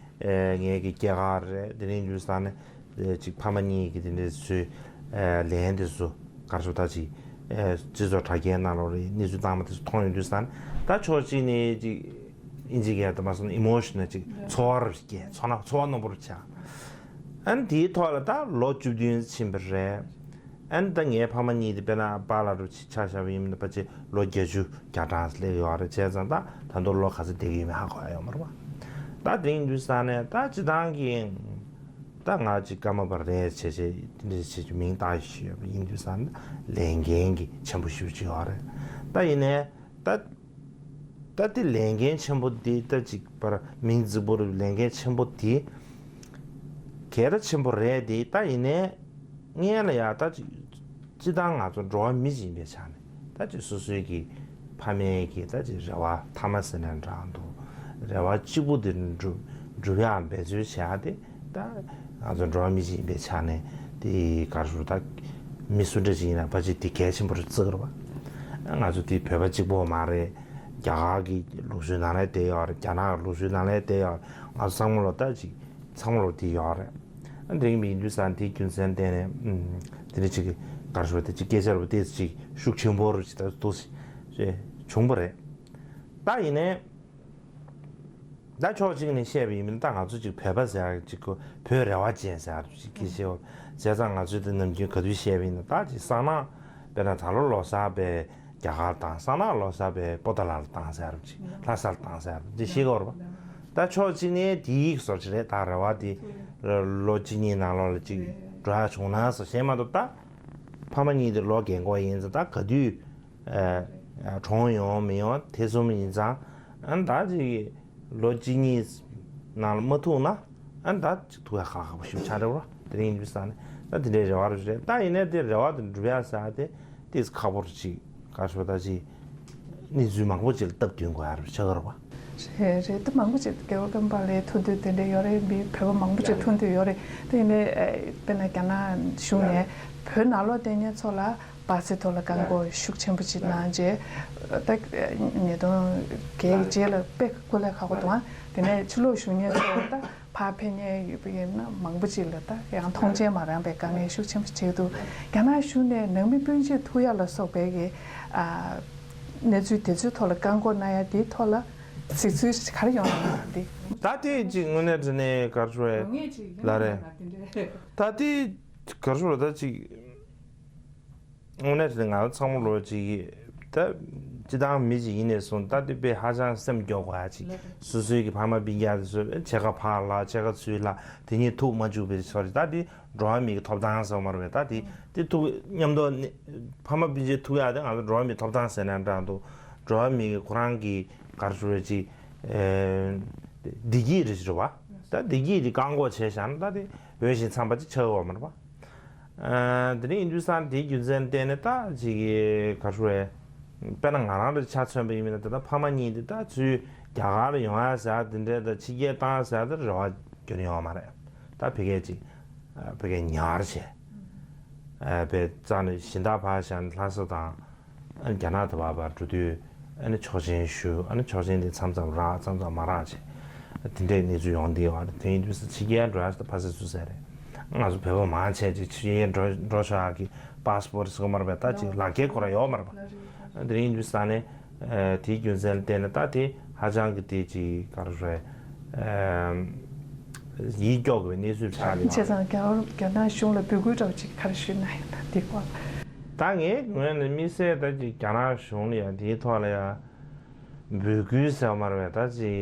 ཨེ་ངེད་ཀྱི་སྐྱེས་སྐར་རེད། དེ་རིང་དུས་ས་ནས་ཨེ་ཅིག་ཕ་མ་གཉིས་ཀྱི་དེ་འདྲའི་ཚུལ་ཨེ་ལན་དེ་ཚོ་གར་སོ་ད་ཅིག་ཨེ་སྤྱི་ཚོགས་དྲ་རྒྱའི་ནང་ལོགས་རེད། གནས་ཚུལ་བཏང་མ་དེ་ཚོ་མཐོང་ཡོང་དུས་ས་ནས་ད་ཕྱོགས་གཅིག་ནས་ཅིག་ཨིན་ཇི་སྐད་དུ་མ་སོང་ཨི་མོ་ཤི་ནལ་ཅིག་ཚོར་བ་རུ་སྐྱེས། ཚོར་ན་ཚོར་བ་རྣོན་པོ་རུ་ཆགས། ཨ་ནི་དེའི་ཐོག་ལ་ད་ལོ་བཅུ་བདུན་ཕྱིན་པ་རེད། ཨ་ནི་ད་ངའི་ཕ་མ་གཉིས་དེ་དཔེར་ན་པཱ་ལགས་འདྲ་ཅིག་ཆ་བཞག་པ་ཡིན་ན་ཕལ་ཆེར་ལོ་བརྒྱད་ཅུ་གྱ་གྲངས་སླེབས་ཡོད་རེད། བྱས་ཙང་ད་ད་དུང་ལོ་ག་ཚོད་བསྡད་ཀྱི་ཡོད་མེད་ཧ་གོ་ཡ་ཡོད་མ་རེད་བ། ད་དེ་ཡིན་དུས་ཙང་ནས་ད་སྤྱིར་བཏང་གི་ད་ང་ཅིག་ཀརྨ་པ་རེད་བྱས་བྱས་དེ་འདྲ་བྱས་ཀྱི་མིང་བཏགས་ཡོད་པ་ཡིན་དུས་ཙང་ལས་འགན་གྱི་ཆེན་པོ་ཞེ་པོ་ཅིག་ཡོད་རེད། ད་ཡིན་ནའི་ད་ད་དེ་ལས་འགན་ཆེན་པོ་འདི་ད་ཅིག་པར་མིང་རྫིག་པོ་རེད། ལས་འགན་ཆེན་པོ་འདི་གལ་ཆེན་པོ་རེད་དེ། ད་ཡིན་ནའི་སྔོན་ལ་ཡ་ད་ཅིག་སྤྱིར་བཏང་ང་ཚོ་འགྲོ་བ་མི་ཅིག་ཡིན་པའི་ཆ་ནས་ད་ཅིག་སོ་སོའི་གི་ཕ་མའི་གི་ད་ཅིག་རེ་བ་མཐའ་མ་ཟེར་ན་འདྲ་འདུག་རེ་བ་གཅིག་པུ་དེ་འགྲུབ་འགྲུབ་ཡག་འབད་རྩོལ་བྱེད་ཡག་དེ་ད་ང་ཚོ་འགྲོ་བ་མི་ཅིག་ཡིན་པའི་ཆ་ནས་དེ་ག་རེ་ཞུ། ད་མི་སུ་འདྲ་ཅིག་ཡིན་ན་ཕལ་ཆེར་དེ་གལ་ཆེན་པོ་རེད་བརྩི་གི་རེད་བ། ང་ཚོ་དེ་བོད་པ་གཅིག་པོ་མ་རེད། རྒྱ་གར་གྱི་ལུགས་སྲོལ་ནང་ལ་བསྡད་ཡོད་རེད། རྒྱ་ནག་གི་ལུགས་སྲོལ་ནང་ལ་བསྡད་ཡོད་རེད། ང་ཚོ་ཚང་མ་ལོ་ད་ཅིག་ཚང་མ་ལོ་དེ་ཡོད་རེད། ཨ་འདྲ་ཡིན་པ་ཡིན་དུས་ཙང་དེའི་རྒྱུ་མཚན་བརྟེན་ནས་ཨུམ་དེ་འདྲ་ཅིག་གི་ག་རེ་ཞུ་བ། དེ་ཅིག་སྐད་ཆ་རུ་དེ་ཅིག་ཤུགས་ཆེན་པོ་རུ་ཅིག་ད་འདུག་སེ་བྱུང་བ་རེད། ད་ཡིན་ནའི་ད་ཕྱོགས་གཅིག་ནས་བཤད་པ་ཡིན་ན་ད་ང་ཚོ་ཅིག་བོད་པ་ཟེར་ཡག་ཅིག་གོ་བོད་རེ་བ་ཅན་ཟེར་ཡག་ཅིག་གི་ཤེས་བ། བྱས་ཙང་ང་ཚོས་དེ་ནམ་རྒྱུན་ག་དུས་བཤད་པ་ཡིན་ན་ད་ཅིག་སང་ནངས་དཔེར་ན་ད་ལོ་ལོ་གསར་པའི་རྒྱ་གར་དང་སང་ནངས་ལོ་གསར་པའི་པོ་ཏཱ་ལ་ལ་བཏང་ཟེར་ཡག་ཅིག་ལྷ་སར་བཏང་ཟེར་ཡག་ཅིག་ཤེས་གོ་རེད་པ། ད་ཕྱོགས་གཅིག་ནས་དེའི་བཟོ་ཅིག་རེད། ད་རེ་བ་དེ་ལོ་གཅིག་གཉིས་ནང་ལོགས་ལ་ཅིག་འགྲོ་ཡག་བྱུང་ན་བཟོ་ཤེས་མ་གཏོགས་ད་ཕ་མ་གཉིས་དེ་ལོ་རྒན་གོག་ཡིན་ཙང་ད་ག་དུས་ཨ་གྲོངས་ཡོང་མི་ཡོང་ཐེ་ཚོམ་ཡིན་ཙང་། ཨ་ནི་ད་ཅིག་ལོ་གཅིག་གཉིས་ནང་ལ་མ་ཐུག་ན་ཨ་ནི་ད་ཅིག་ཐུག་ཡག་ཁག་ཁག་པོ་ཞིག་ཆགས་འགྲོ་ར། དེ་རིང་ཡིན་དུས་ཙང་ནས་ད་དེ་འདྲའི་རེ་བ་རུ་རེད། ད་ཡིན་ནའི་དེ་རེ་བ་དེ་འགྲུབ་ཡག་ཟེར་ཡག་དེ་ཏིས་ཁག་པོ་རུ་ཅིག་ག་རེ་ཞུ་ད་ཅིག་གནས་ཚུལ་མང་པོ་ཅིག་ལ་སྟབས་བསྟུན་དགོས་ཡག་རུ་ཆགས་ཀྱི་རེད་པ། རེད་རེད། ད་མང་པོ་ཅིག་རྒྱལ་བ་ཀརྨ་པ་ལགས་ཐུག་དུས་དེ་འདྲ་ཡོད་རེད། མི་བོད་པ་མང་པོ་ཅིག་ཐུག་དུས་ཡོད་རེད། དེ་ཡིན་ནའི་ཨ་དཔེར་ན་རྒྱ་ནག་གཞུང་ནས་བོད་ནང་ལོགས་བསྡད་མཁན་ཚོ་ལ་པ་སེ་ཐོག་ལ་བཀག་འགོག་ཤུགས་ཆེན་པོ་ཅིག་གནང་རྗེས་ད་ཉིས་སྟོང་བརྒྱད་ཀྱི་རྗེས་ལ་དཔེ་སྐུ་ལས་ཁག་པོ་འདུག་ཨ་དེ་ནས་ཕྱི་ལོགས་བཞུགས་མཁན་ཚོ་ད་ཕར་ཕེབས་མཁན་ཡོད་པ་ཡིན་ན་མང་པོ་ཅིག་ལ་ད་ཡང་མཐོང་མཆན་མ་རག་པའི་དཀའ་ངལ་ཤུགས་ཆེན་པོ་བྱེད་འདུག་རྒྱ་ནག་གཞུང་ནས་ནང་མི་སྤུན་མཆེད་ཐུག་ཡག་ལ་སོགས་པའི་གི་ཨ་གནས་ཚུལ་དེ་ཚོའི་ཐོག་ལ་བཀག་འགོག་གནང་ཡག་དེའི་ཐོག་ལ་གཟིགས་ཚུལ་ག་རེ་ཡོང་གི་འདུག་ད་དེ་ཅིག་དངོས་གནས་དྲང་གནས་ག་རེ་ཞུ་དགོས་རེད་ལབ་ན། ད་དེ་ག་རེ་ཞུ་དགོས་རེད། ད་ཅིག་དངོས་གནས་དྲང་གནས་ང་ཚོ་ཚང་མ་ལོ་ཅིག་ད་སྤྱིར་བཏང་མི་ཅིག་ཡིན་ནས་བཟུང་ད་དེ་དཔེ་ཧ་ཅང་སེམས་སྐྱོ་དགོས་ཡག་ཅིག་སོ་སོའི་གི་ཕ་མ་སྤུན་ཀྱག་དེ་ཚོ་ཕྱེད་ཀ་ཕར་ལ་ཕྱེད་ཀ་ཚུར་ལ་དེ་གཉིས་ཐུག་མ་བཅུག་པའི་ཕྱོགས་རེད། ད་དེ་འགྲོ་བ་མིའི་གི་ཐོབ་ཐང་ཟེར་བ་མ་རེད་པས། ད་དེ་དེ་ཐུག་མཉམ་དུ་ནི་ཕ་མ་སྤུན་མཆེད་ཐུག་ཡག་དེ་ང་ཚོ་འགྲོ་བ་མིའི་ཐོབ་ཐང་ཟེར་ན་འདྲ་འདུག་འགྲོ་བ་མིའི་གི་ཁོ་རང་གི་ག་རེ་ཞུ་རེད་ཅིག་ཨེ་བདེ་སྐྱིད་རེད་ཞུ་བ། ད་བདེ་སྐྱིད་དེ་བཀག་འགོག་བྱས་བཞག་ན་ད་དེ་འོས་ཤིང་འཚམས་པ་ཅིག་ཆགས་ཡོད་མ་རེད་པ། ཨ་དེ་རིང་ཡིན་དུས་ཙང་དེའི་རྒྱུ་མཚན་བརྟེན་ནས་ད་ཅིག་གི་ག་རེ་ཞུ་རེད། དཔེར་ན་ང་རང་ལ་ཆ་མཚོན་པ་ཡིན་ན་ད་ལྟ་ཕ་མ་གཉིས་དེ་ད་ཚུར་རྒྱ་གར་ལ་ཡོང་ཡག་ཟེར་ཡག་དེ་འདྲའི་ད་ཕྱི་རྒྱལ་བཏང་ཟེར་ཡག་དེ་རེ་བ་རྒྱུན་ཡོད་མ་རེད། ད་ཕ་གིར་ཅིག་ཨ་ཕ་གིར་ཉར་བྱས། ཨ་དཔེ་རྩ་ནས་གཞན་དག་ཕར་བཞག་ནས་ལྷ་ས་དང་ཨ་རྒྱ་ནག་དེ་བར་བར་འགྲོ་དུས་ཨ་ནི་ཆོག་མཆན་ཞུ། ཨ་ནི་ཆོག་མཆན་དེ་མཚམས་མཚམས་རག་མཚམས་མཚམས་མ་རག་བྱས། དེ་འདྲའི་གནས་ཚུལ་ཡོང་བསྡད་ཡོད་རེད། དེ་ཡིན་དུས་ཕྱི་རྒྱལ་འགྲོ་ཡག་ཕ་སེ་ཚུར་ཟེར་རེད། ང་ཚོ་བོད་པ་མང་ཆེ་ཅིག་ཕྱི་རྒྱལ་འགྲོ་འགྲོ་ཆོག་ཡག་གི་པཱ་སི་པོར་ཟེར་གོ་མ་རེད་པས། ད་ཅིག་ལག་འཁྱེར་ཁོ་རང་ཡོད་མ་རེད་པ། དེ་རིང་དུས་ས་ནས་དེའི་རྒྱུ་མཚན་ལ་བརྟེན་ནས་ད་དེ་ཧ་ཅང་གི་དེ་ཅིག་ག་རེ་ཞུ་རེད། ཡིད་སྐྱོ་དགོས་པའི་གནས་ཚུལ་ཆགས་ཀྱི་ཡོད་རེད། བྱས་ཙང་རྒྱ་རྒྱ་ནག་གཞུང་ལ་འབོད་སྐུལ་འདྲ་བོ་ཅིག་ག་རེ་ཞུས་ན་ཡང་ད་དེ་སྐོར་ལ། ད་ངའི་ངོས་ནས་དམིགས་བསལ་ད་ཅིག་རྒྱ་ནག་གཞུང་ལ་ཡང་དེའི་ཐོག་ལ་ཡང་འབོད་སྐུལ་ཟེར་བ་མ་རེད་པས། ད་ཅིག་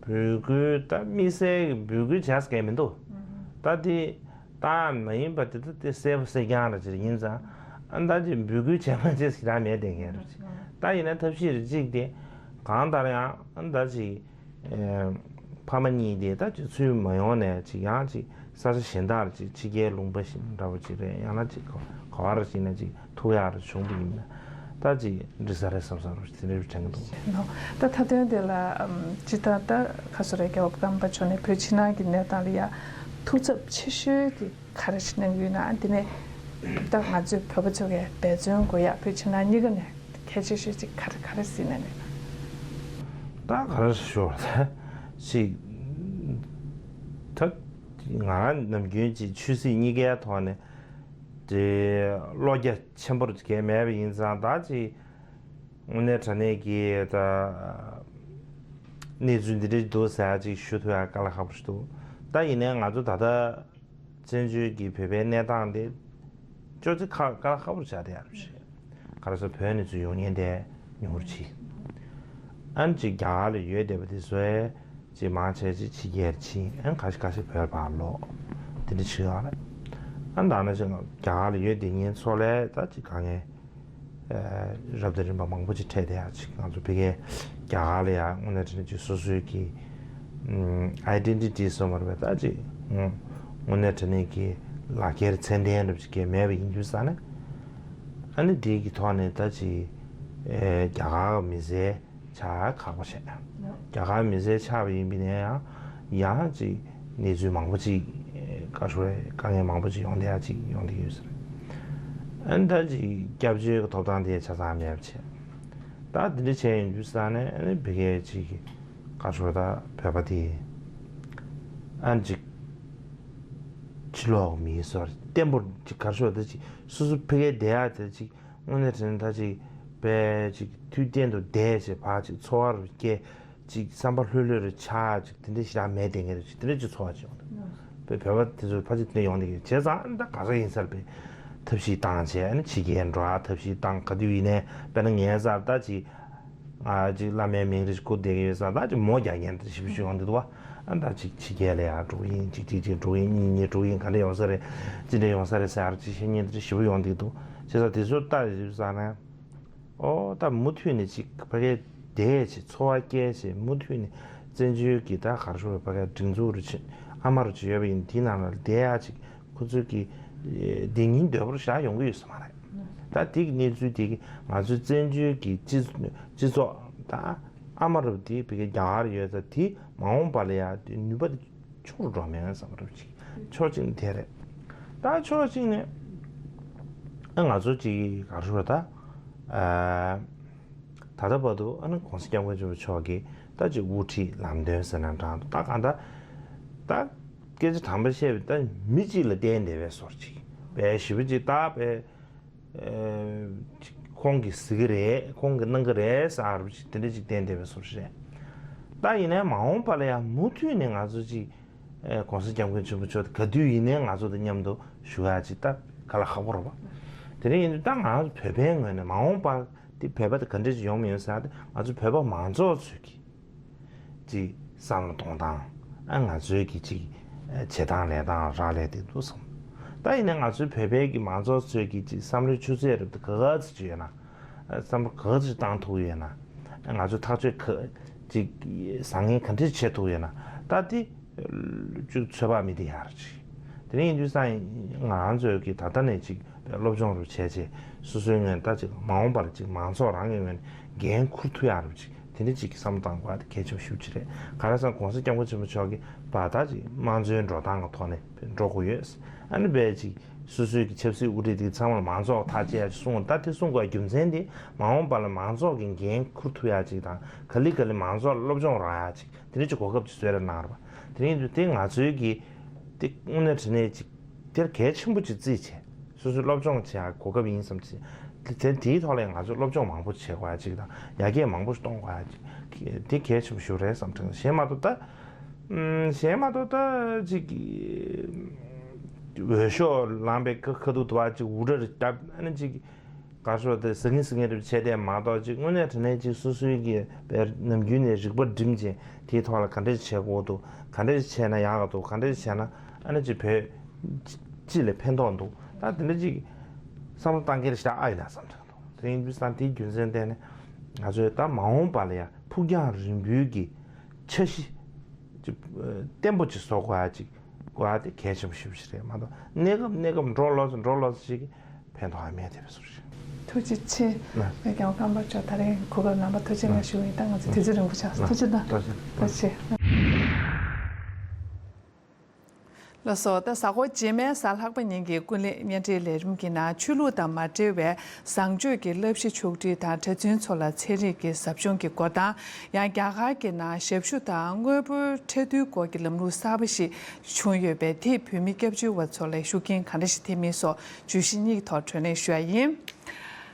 འབོད་སྐུལ་ད་དམིགས་བསལ་གྱི་འབོད་སྐུལ་བྱས་ཟེར་མཁན་མི་འདུག་ད་དེ་ད་མ་ཡིན་པ་དེ་ད་དེ་གསལ་པོ་གསལ་རྐྱང་ར་ཅིག་ཡིན་ཙང་ཨ་ད་ཅིག་འབོད་སྐུལ་བྱས་མ་བྱས་ཟེར་ཡག་མེད་བསྡད་མཁན་རེད། ད་ཡིན་ན་ཐབས་ཤེས་རེ་གཅིག་དེ་གང་ལྟར་ཡང་ཨ་ད་ཅིག་ཨེ་ཕ་མ་གཉིས་དེ་ད་ཅིག་ཚུར་མ་ཡོང་ནས་ཅིག་ཡང་ཅིག་ས་ཆ་གཞན་དག་ར་ཅིག་ཕྱི་རྒྱལ་ལུང་པ་ཞིག་འདྲ་བོ་ཅིག་རེད། ཡང་ན་ཅིག་ག་ག་བ་ར་ཅིག་ན་ཅིག་ཐུག་ཡག་ར་བྱུང་བ་ཡིན་ན་ད་ཅིག་འགྲིག་ས་རེད་བསམ་བསམ་ར་དེ་འདྲ་དྲན་གྱི་འདུག་ནོ། ད་མཐའ་དོན་དེ་ལ་ཨམ་སྤྱིར་བཏང་ད་ཁ་སོ་རེ་རྒྱལ་བ་ཀརྨ་པ་མཆོག་ནས་བོད་ཕྱི་ནང་གི་གནས་སྟངས་ལ་ཡ་ཐུགས་འཚབ་ཆེ་ཤོས་དེ་ག་རེ་ཞིག་གནང་གི་ཡོད་ན། དེ་ནས་ད་ང་ཚོའི་བོད་པ་ཚོ་གས་འབད་བརྩོན་དགོས་ཡག་བོད་ཕྱི་ནང་གཉིས་ཀ་ནས་གལ་ཆེ་ཤོས་ཅིག་ག་རེ་ག་རེ་གཟིགས་གནང་གི་ཡོད་ན། ད་ག་རེ་ཞུ་དགོས་རེད། ཅིག་ད་ང་རང་ནམ་རྒྱུན་ཅིག་ཆོས་སྲིད་གཉིས་ཀའི་ཐོག་ནས་དེ་བློ་རྒྱ་ཆེན་པོ་གས་མེད་པ་ཡིན་ཙང་ད་ཅིག་དངོས་གནས་དྲང་གནས་ཀྱི་ད་གནས་ཚུལ་འདི་འདྲ་འདུག་ཟེར་ཡག་ཅིག་ཞུ་ཐུབ་ཡག་དཀའ་ལས་ཁག་པོ་ཞིག་འདུག་ད་ཡིན་ནའི་ང་ཚོ་ད་ལྟ་བཙན་བྱོལ་གྱི་བོད་པའི་གནས་སྟངས་དེ་ ཅོག་ཙེ་ཁ་དཀའ་ལས་ཁག་པོ་རེད་བྱས་བསྡད་ཡོད་རེད། ག་རེ་ཟེར་བོད་ནས་ཚུར་ཡོང་མཁན་དེ་ཉུང་རུ་ཕྱིན། ཨ་ནི་ཅིག་རྒྱ་གར་ལ་ཡོད་བསྡད་པ་དེ་ཚོ་ཅིག་མང་ཆེ་ཅིག་ཕྱི་རྒྱལ་ཕྱིན། ཨ་ནི་ཁ་ཤས་ཁ་ཤས་བོད་ལ་ཕར་ལོག་དེ་འདྲ་བྱེད་ཡོད་རེད། ཨ་ནི་ད་ནང་བཞིན་རྒྱ་གར་ལ་ཡོད་བསྡད་མཁན་ཚོ་ལས་ད་ཅིག་དཀའ་ངལ་རབ་དང་རིམ་པ་མང་པོ་ཅིག་འཕྲད་བསྡད་ཡ་ཅིག་ང་ཚོ་ཕ་གིའི་རྒྱ་གར་ལ་ཡ་དངོས་གནས་དྲང་གནས་ཅིག་སོ་སོའི་གི་ཨའི་ཌེན་ཊི་ཊི་ཟེར་བ་རེད་པས། ད་ཅིག་དངོས་གནས་དྲང་གནས་ཀྱི་ལག་འཁྱེར་ཚད་ལྡན་རབ་ཅིག་གི་མེད་པ་ཡིན་དུས་ཙང་ནས། ཨ་ནི་དེའི་གི་ཐོག་ནས་ད་ཅིག་རྒྱ་གར་གི་མི་སེར་ཆགས་ཁག་པོ་བྱས། རྒྱ་གར་མི་སེར་ཆགས་པ་ཡིན་པ་ཡིན་ན་ཡང་ཡང་ཅིག་གནས་ཚུལ་མང་པོ་ཅིག་དཀའ་ཤོས་དཀའ་ངལ་མང་པོ་ཅིག་ཡོང་བསྡད་ཡ་ཅིག་ཡོང་བསྡད་ཡོད་ས་རེད། ཨ་ནི་ད་ཅིག་སྐྱབས་བཅོལ་གྱི་ཐོབ་ཐང་དེ་ཆ་ཚང་མེད་པ་བྱས། ད་འདི་འདྲ་བྱས་ཡོང་དུས་ཙང་ནས་ཨ་ནི་ཕ་གིའི་ཅིག་དཀའ་ཤོས་ད་བོད་པ་དེ་ཨ་ནི་ཅིག་ཕྱི་ལོགས་མིའི་སོར་བརྟན་པོ་ཅིག་ག་རེ་ཞུ་ད་ཅིག་སོ་སོ་ཕ་གིར་བསྡད་ཡ་དེ་ཅིག་དངོས་གནས་དྲང་གནས་ད་ཅིག་དཔེ་ཅིག་དུས་གཏན་དུ་བསྡད་བྱས་ཕར་ཅིག་འཚོ་བ་རུ་སྐྱེལ། ཅིག་བསམ་པ་ལྷོད་ལྷོད་རུ་ཆགས་ཅིག་དེ་འདྲ་ཞིག་རང་མེད་བསྡད་མཁན་རེད། ཅིག་དེ་འདྲ་ཅིག་འཚོ་བ་ཅིག་ཡོང་འདུག་བོད་བོད་པ་དེ་ཚོ་ཕལ་ཆེར་དེ་འདྲ་ཡོང་བསྡད་མཁན་རེད། བྱས་ཙང་ད་ག་ས་ཡིན་སར་བས་ཐབས་ཤེས་བཏང་བྱས་ཨ་ནི་ཕྱི་རྒྱལ་འགྲོ་ཨ་ཐབས་ཤེས་བཏང་ག་དུས་ཡིན་ནའི་དཔེར་ན་ངའི་སར་ད་ཅིག་ང་ཅིག་བླ་མའི་མིང་རེ་ཞིག་བསྐུར་བསྡད་ཀྱི་ཡོད་ཙང་ད་ཅིག་མོ་རྒྱག་མཁན་དེ་ཞེ་པོ་ཞིག་ཡོང་བསྡད་འདུག་བ། ཨ་ད་ཅིག་ཕྱི་རྒྱལ་ལ་ཡར་འགྲོ་གི་ཡིན། ཅིག་ཅིག་ཅིག་འགྲོ་གི་ཡིན། གཉིས་གཉིས་འགྲོ་གི་ཡིན། ག་འདྲ་ཡོང་ས་རེད། ཅི་འདྲ་ཡོང་ས་རེད་ཟེར་ཨ་ཅིག་བཤད་མཁན་དེ་ཞེ་པོ་ཡོང་བསྡད་འདུག་བྱས་ཙང་དེ་ཚོ་ལྟ་ཡོད་ཙང་ནས། ཨོ་ད་མུ་མཐུད་ནས་ཅིག་ཕ་གིར་བསྡད་བྱས་འཚོ་བ་སྐྱེལ་བྱས་མུ་མཐུད་ནས་བཙན་བྱོལ་གྱི་ད་ག་རེ་ཞུ་དགོས་རེད། ཕ་གིར་སྒྲིག་འཛུགས་རུ་ཆེ་ཨ་མ་རུ་ཆེ་ཡོད་པ་ཡིན་དེའི་ནང་ལ་བསྡད་ཡ་ཅིག་ཁོ་ཚོའི་གི་བསྡད་སྙིང་འདོད་པ་རུ་བཞག་ཡོང་གི་ཡོད་ས་མ་རེད། ད་དེ་གི་གནས་ཚུལ་དེ་གི་ང་ཚོའི་བཙན་བྱོལ་གྱི་སྤྱི་སྤྱི་ཚོགས་ད་ཨ་མ་རུ་དེ་ཕ་གིར་རྒྱ་གར་ཡོད་ཙང་དེ་མ་འོངས་པ་ལ་ཡ་དེ་ནུས་པ་དེ་ཆུང་རུ་འགྲོ་མེད་བསམ་རབས་ཅིག་ཕྱོགས་གཅིག་ནས་དེ་རེད། ད་ཕྱོགས་གཅིག་ནས་ཨ་ང་ཚོ་ཅིག་ག་རེ་ཞུ་དགོས་རེད། ད་ཨ་ད་ལྟ་བར་དུ་ཨ་ནི་༸གོང་ས་༸སྐྱབས་མགོན་ཆེན་པོ་མཆོག་གིས་ད་ཅིག་དབུ་ཁྲིད་ལམ་སྟོན་ཟེར་ན་འདྲ་འདུག་ད་གང་ལྟར་ད་སྐད་ཆ་དྲང་པོ་བཤད་པའི་ད་མི་གཅིག་ལ་བརྟེན་བསྡད་པའི་བཟོ་འདྲ་ཅིག་དཔེ་ཞེ་པོ་ཅིག་ད་དཔེ། ཨེ། ཁོང་གིས་ཟེར་གི་རེད། ཁོང་གིས་གནང་གི་རེད་ཟེར་བ་ཅིག་དེ་འདྲ་ཅིག་བསྟན་བསྡད་པའི་བཟོ་འདྲ་རེད། ད་ཡིན་ནའི་མ་འོངས་པ་ལ་ཡང་མུ་མཐུད་ནས་ང་ཚོ་ཅིག་ཨེ། ༸གོང་ས་༸སྐྱབས་མགོན་ཆེན་པོ་མཆོག་ག་དུས་ཡིན་ནའི་ང་ཚོ་དང་མཉམ་དུ་བཞུགས་ཡ་ཅིག་ད་དཀའ་ལས་ཁག་པོ་རེད་པ། དེ་འདྲ་ཡིན་དུས་ད་ང་ཚོ་བོད་པའི་ངོས་ནས་མ་འོངས་པ་དེ་བོད་པ་དེ་ག་འདྲ་ཅིག་ཡོང་མི་ཡོང་ཟེར་ཡ་དེ་ང་ཚོ་བོད་པ་མང་ཚོགས་ཚོས་ཀྱིས། ཅིག་བསམ་བློ་གཏོང་སྟངས། ཨ་ང་ཚོའི་གི་ཅིག་བྱེད་སྟངས་ལས་སྟངས་རག་ལས་དེ་འདུག་བསམ། ད་ཡིན་ན་ང་ཚོའི་བོད་པའི་གི་མང་ཚོགས་ཚོའི་གི་ཅིག་བསམ་བློའི་ཆུ་ཚད་རབ་ཏུ་ག་ག་ཚོད་ཅིག་ཡོད་ན། ཨ་བསམ་བློ་ག་ག་ཚོད་ཅིག་བཏང་ཐུབ་ཡོད་ན། ཨ་ང་ཚོས་ཐག་གཅོད་ག་ཅིག་བཟང་ངན་ག་འདྲ་བྱེད་ཐུབ་ཡོད་ན། ད་དེ་ཅིག་ཚོད་དཔག་མི་བདེ་ཡག་རེད་ཅིག་དེ་ནས་ཡིན་དུས་ཙང་ང་རང་ཚོའི་གི་ད་ལྟ་ནས་ཅིག་སློབ་སྦྱོང་རུ་བྱས་རྗེས་སོ་སོའི་ངོས་ད་ཅིག་མ་འོངས་པར་ཅིག་མང་ཚོགས་རང་གི་ངོས་ནས་འགན་འཁུར་ཐུབ་ཡག་རུ་ཅིག་དེ་འདྲ་ཅིག་གི་བསམ་བློ་བཏང་དགོས་པ་དེ་གལ་ཆེན་པོ་ཞེ་པོ་ཅིག་རེད། ག་རེ་ཟེར་ན་༸གོང་ས་༸སྐྱབས་མགོན་ཆེན་པོ་མཆོག་གིས་བར་ད་ཅིག་དམངས་གཙོའི་འགྲོ་སྟངས་ཀྱི་ཐོག་ནས་འགྲོ་དགོས་ཡོད། ཨ་ནི་བས་ཅིག་སོ་སོའི་གི་ཆབ་སྲིད་དབུ་ཁྲིད་དེ་ཚང་མར་མང་ཚོགས་ཐག་བཅད་ཡག་ཅིག་གསུངས། ད་དེ་གསུང་དགོས་རྒྱུ་མཚན་དེ་མ་འོངས་པ་ལ་མང་ཚོགས་ཀྱི་འགན་འཁུར་ཐུབ་ཡག་ཅིག་དང་ག་ལེ་ག་ལེ་མང་ཚོགས་ལ་སློབ་སྦྱོང་རག་ཡག་ཅིག་དེ་འདྲ་ཅིག་གོ་སྐབས་ཅིག་བཟོས་རེ་གནང་རེད་པ། དེ་ཡིན་དུས་དེ་ང་ཚོའི་གི་དེ་དངོས་གནས་དྲང་གནས་ཅིག་དེར་གལ་ཆེན་པོ་ཅིག་བརྩིས་བྱས་སོ་སོའི་སློབ་སྦྱོང་བྱེད་ཡག་གོ་སྐབས་ཡིན་བསམ་བྱས། དེ་དེ་དེའི་ཐོག་ལ་ང་ཚོས་སློབ་སྦྱོང་མང་པོ་བྱེད་དགོས་ཡག་ཅིག་དང་ཡར་རྒྱས་མང་པོ་ཞིག་གཏོང་དགོས་ཡག་ཅིག་དེ་གལ་ཆེན་པོ་ཞིག་རེད་བསམ་དྲན། གཞན་མ་གཏོགས་ད་གཞན་མ་གཏོགས་ད་ཅིག་འོས་ཤོག་ལངས་པའི་ཁ་ཁ་ཐུག་ཏུ་བ་ཅིག་འུར་སྒྲ་རེ་བརྒྱབ་ཨ་ནི་ཅིག་དགའ་ཕྱོགས་དེ་ཟ་ངེ་ཟ་ངེ་རེ་བྱས་ཏེ་མ་གཏོགས་ཅིག་དངོས་གནས་དྲང་གནས་ཅིག་སོ་སོའི་གི་བའི་ནམ་རྒྱུན་ནས་རིག་པ་སྒྲིམ་བྱས་དེའི་ཐོག་ལ་ག་འདྲས་བྱེད་དགོས་འདུག་ག་འདྲས་བྱས་ན་ཡག་ག་འདུག་ག་འདྲས་བྱས་ན་ཨ་ནི་ཅིག་བོད་སྤྱི་ལ་ཕན་ཐོགས་འདུག་ད་དེ་འདྲ་ཅིག་བསམ་བློ་བཏང་གི་རེད་ཤག་ཨ་ཡིན་ན་བསམ་དྲན་འདུག་དེ་ཡིན་དུས་ཙང་དེའི་རྒྱུ་མཚན་བརྟེན་ནས་ང་ཚོས་ད་མ་འོངས་པ་ལ་ཡང་ཕུགས་རྒྱང་རིང་པོའི་གི་འཆར་གཞི་ཅིག་བརྟན་པོ་ཅིག་བཟོ་དགོས་ཡ་ཅིག་དགོས་ཡ་དེ་གལ་ཆེན་པོ་ཞེ་པོ་ཅིག་རེད་མ་གཏོགས་གནས་སྐབས་གནས་སྐབས་འགྲོ་ལོག་སོང་འགྲོ་ལོག་སོང་ཞིག་གིས་ཕན་ཐོགས་ཨ་མེད་དེ་བས་སུ་རེད། ཐུགས་རྗེ་ཆེ། ན། སྐྱབས་མགོན་ཀརྨ་པ་མཆོག་ད་རེས་གོ་སྐབས་གནང་བར་ཐུགས་རྗེ་གནང་ཞུ་ཡིན། ད་ང་ཚོ་དུས་ཚོད་རིང་པོ་ཆགས་སོང་། ཐུགས་རྗེ་གནང་། ཐུགས་རྗེ་གནང་། ཐུགས་རྗེ་ཆེ། ལགས་སོ། ད་གཟའ་འཁོར་རྗེས་མའི་གཟའ་ལྷག་པ་ཉིན་གྱི་ཀུན་གླེང་བརྙན་འཕྲིན་ལས་རིམ་གྱི་ནང་ཆོས་ལུགས་དང་མ་འབྲེལ་བའི་བཟང་སྤྱོད་ཀྱི་བསླབ་གཞི་ཕྱོགས་སྒྲིག་དང་གྲྭ་བཙུན་ཚོ་ལ་ཚན་རིག་གི་ཟབ་སྦྱོང་གི་སྐོར་དང་། ཡང་རྒྱ་གར་གྱི་ནང་ཞབས་ཞུ་དང་དངོས་པོའི་ཁྲལ་བསྡུའི་སྐོར་གྱི་ལམ་ལུགས་གསར་པ་ཞིག་བྱུང་ཡོད་པས། དེས་བོད་མི་སྐྱབས་བཅོལ་བ་ཚོ་ལ་ཤུགས་རྐྱེན་ག་འདྲ་ཞིག་ཐེབས་མིན་སོགས་བརྗོད་གཞི་གཉིས་ཀྱི་ཐོག་བགྲོ་གླེང་ཞུ་ཡ་ཡིན།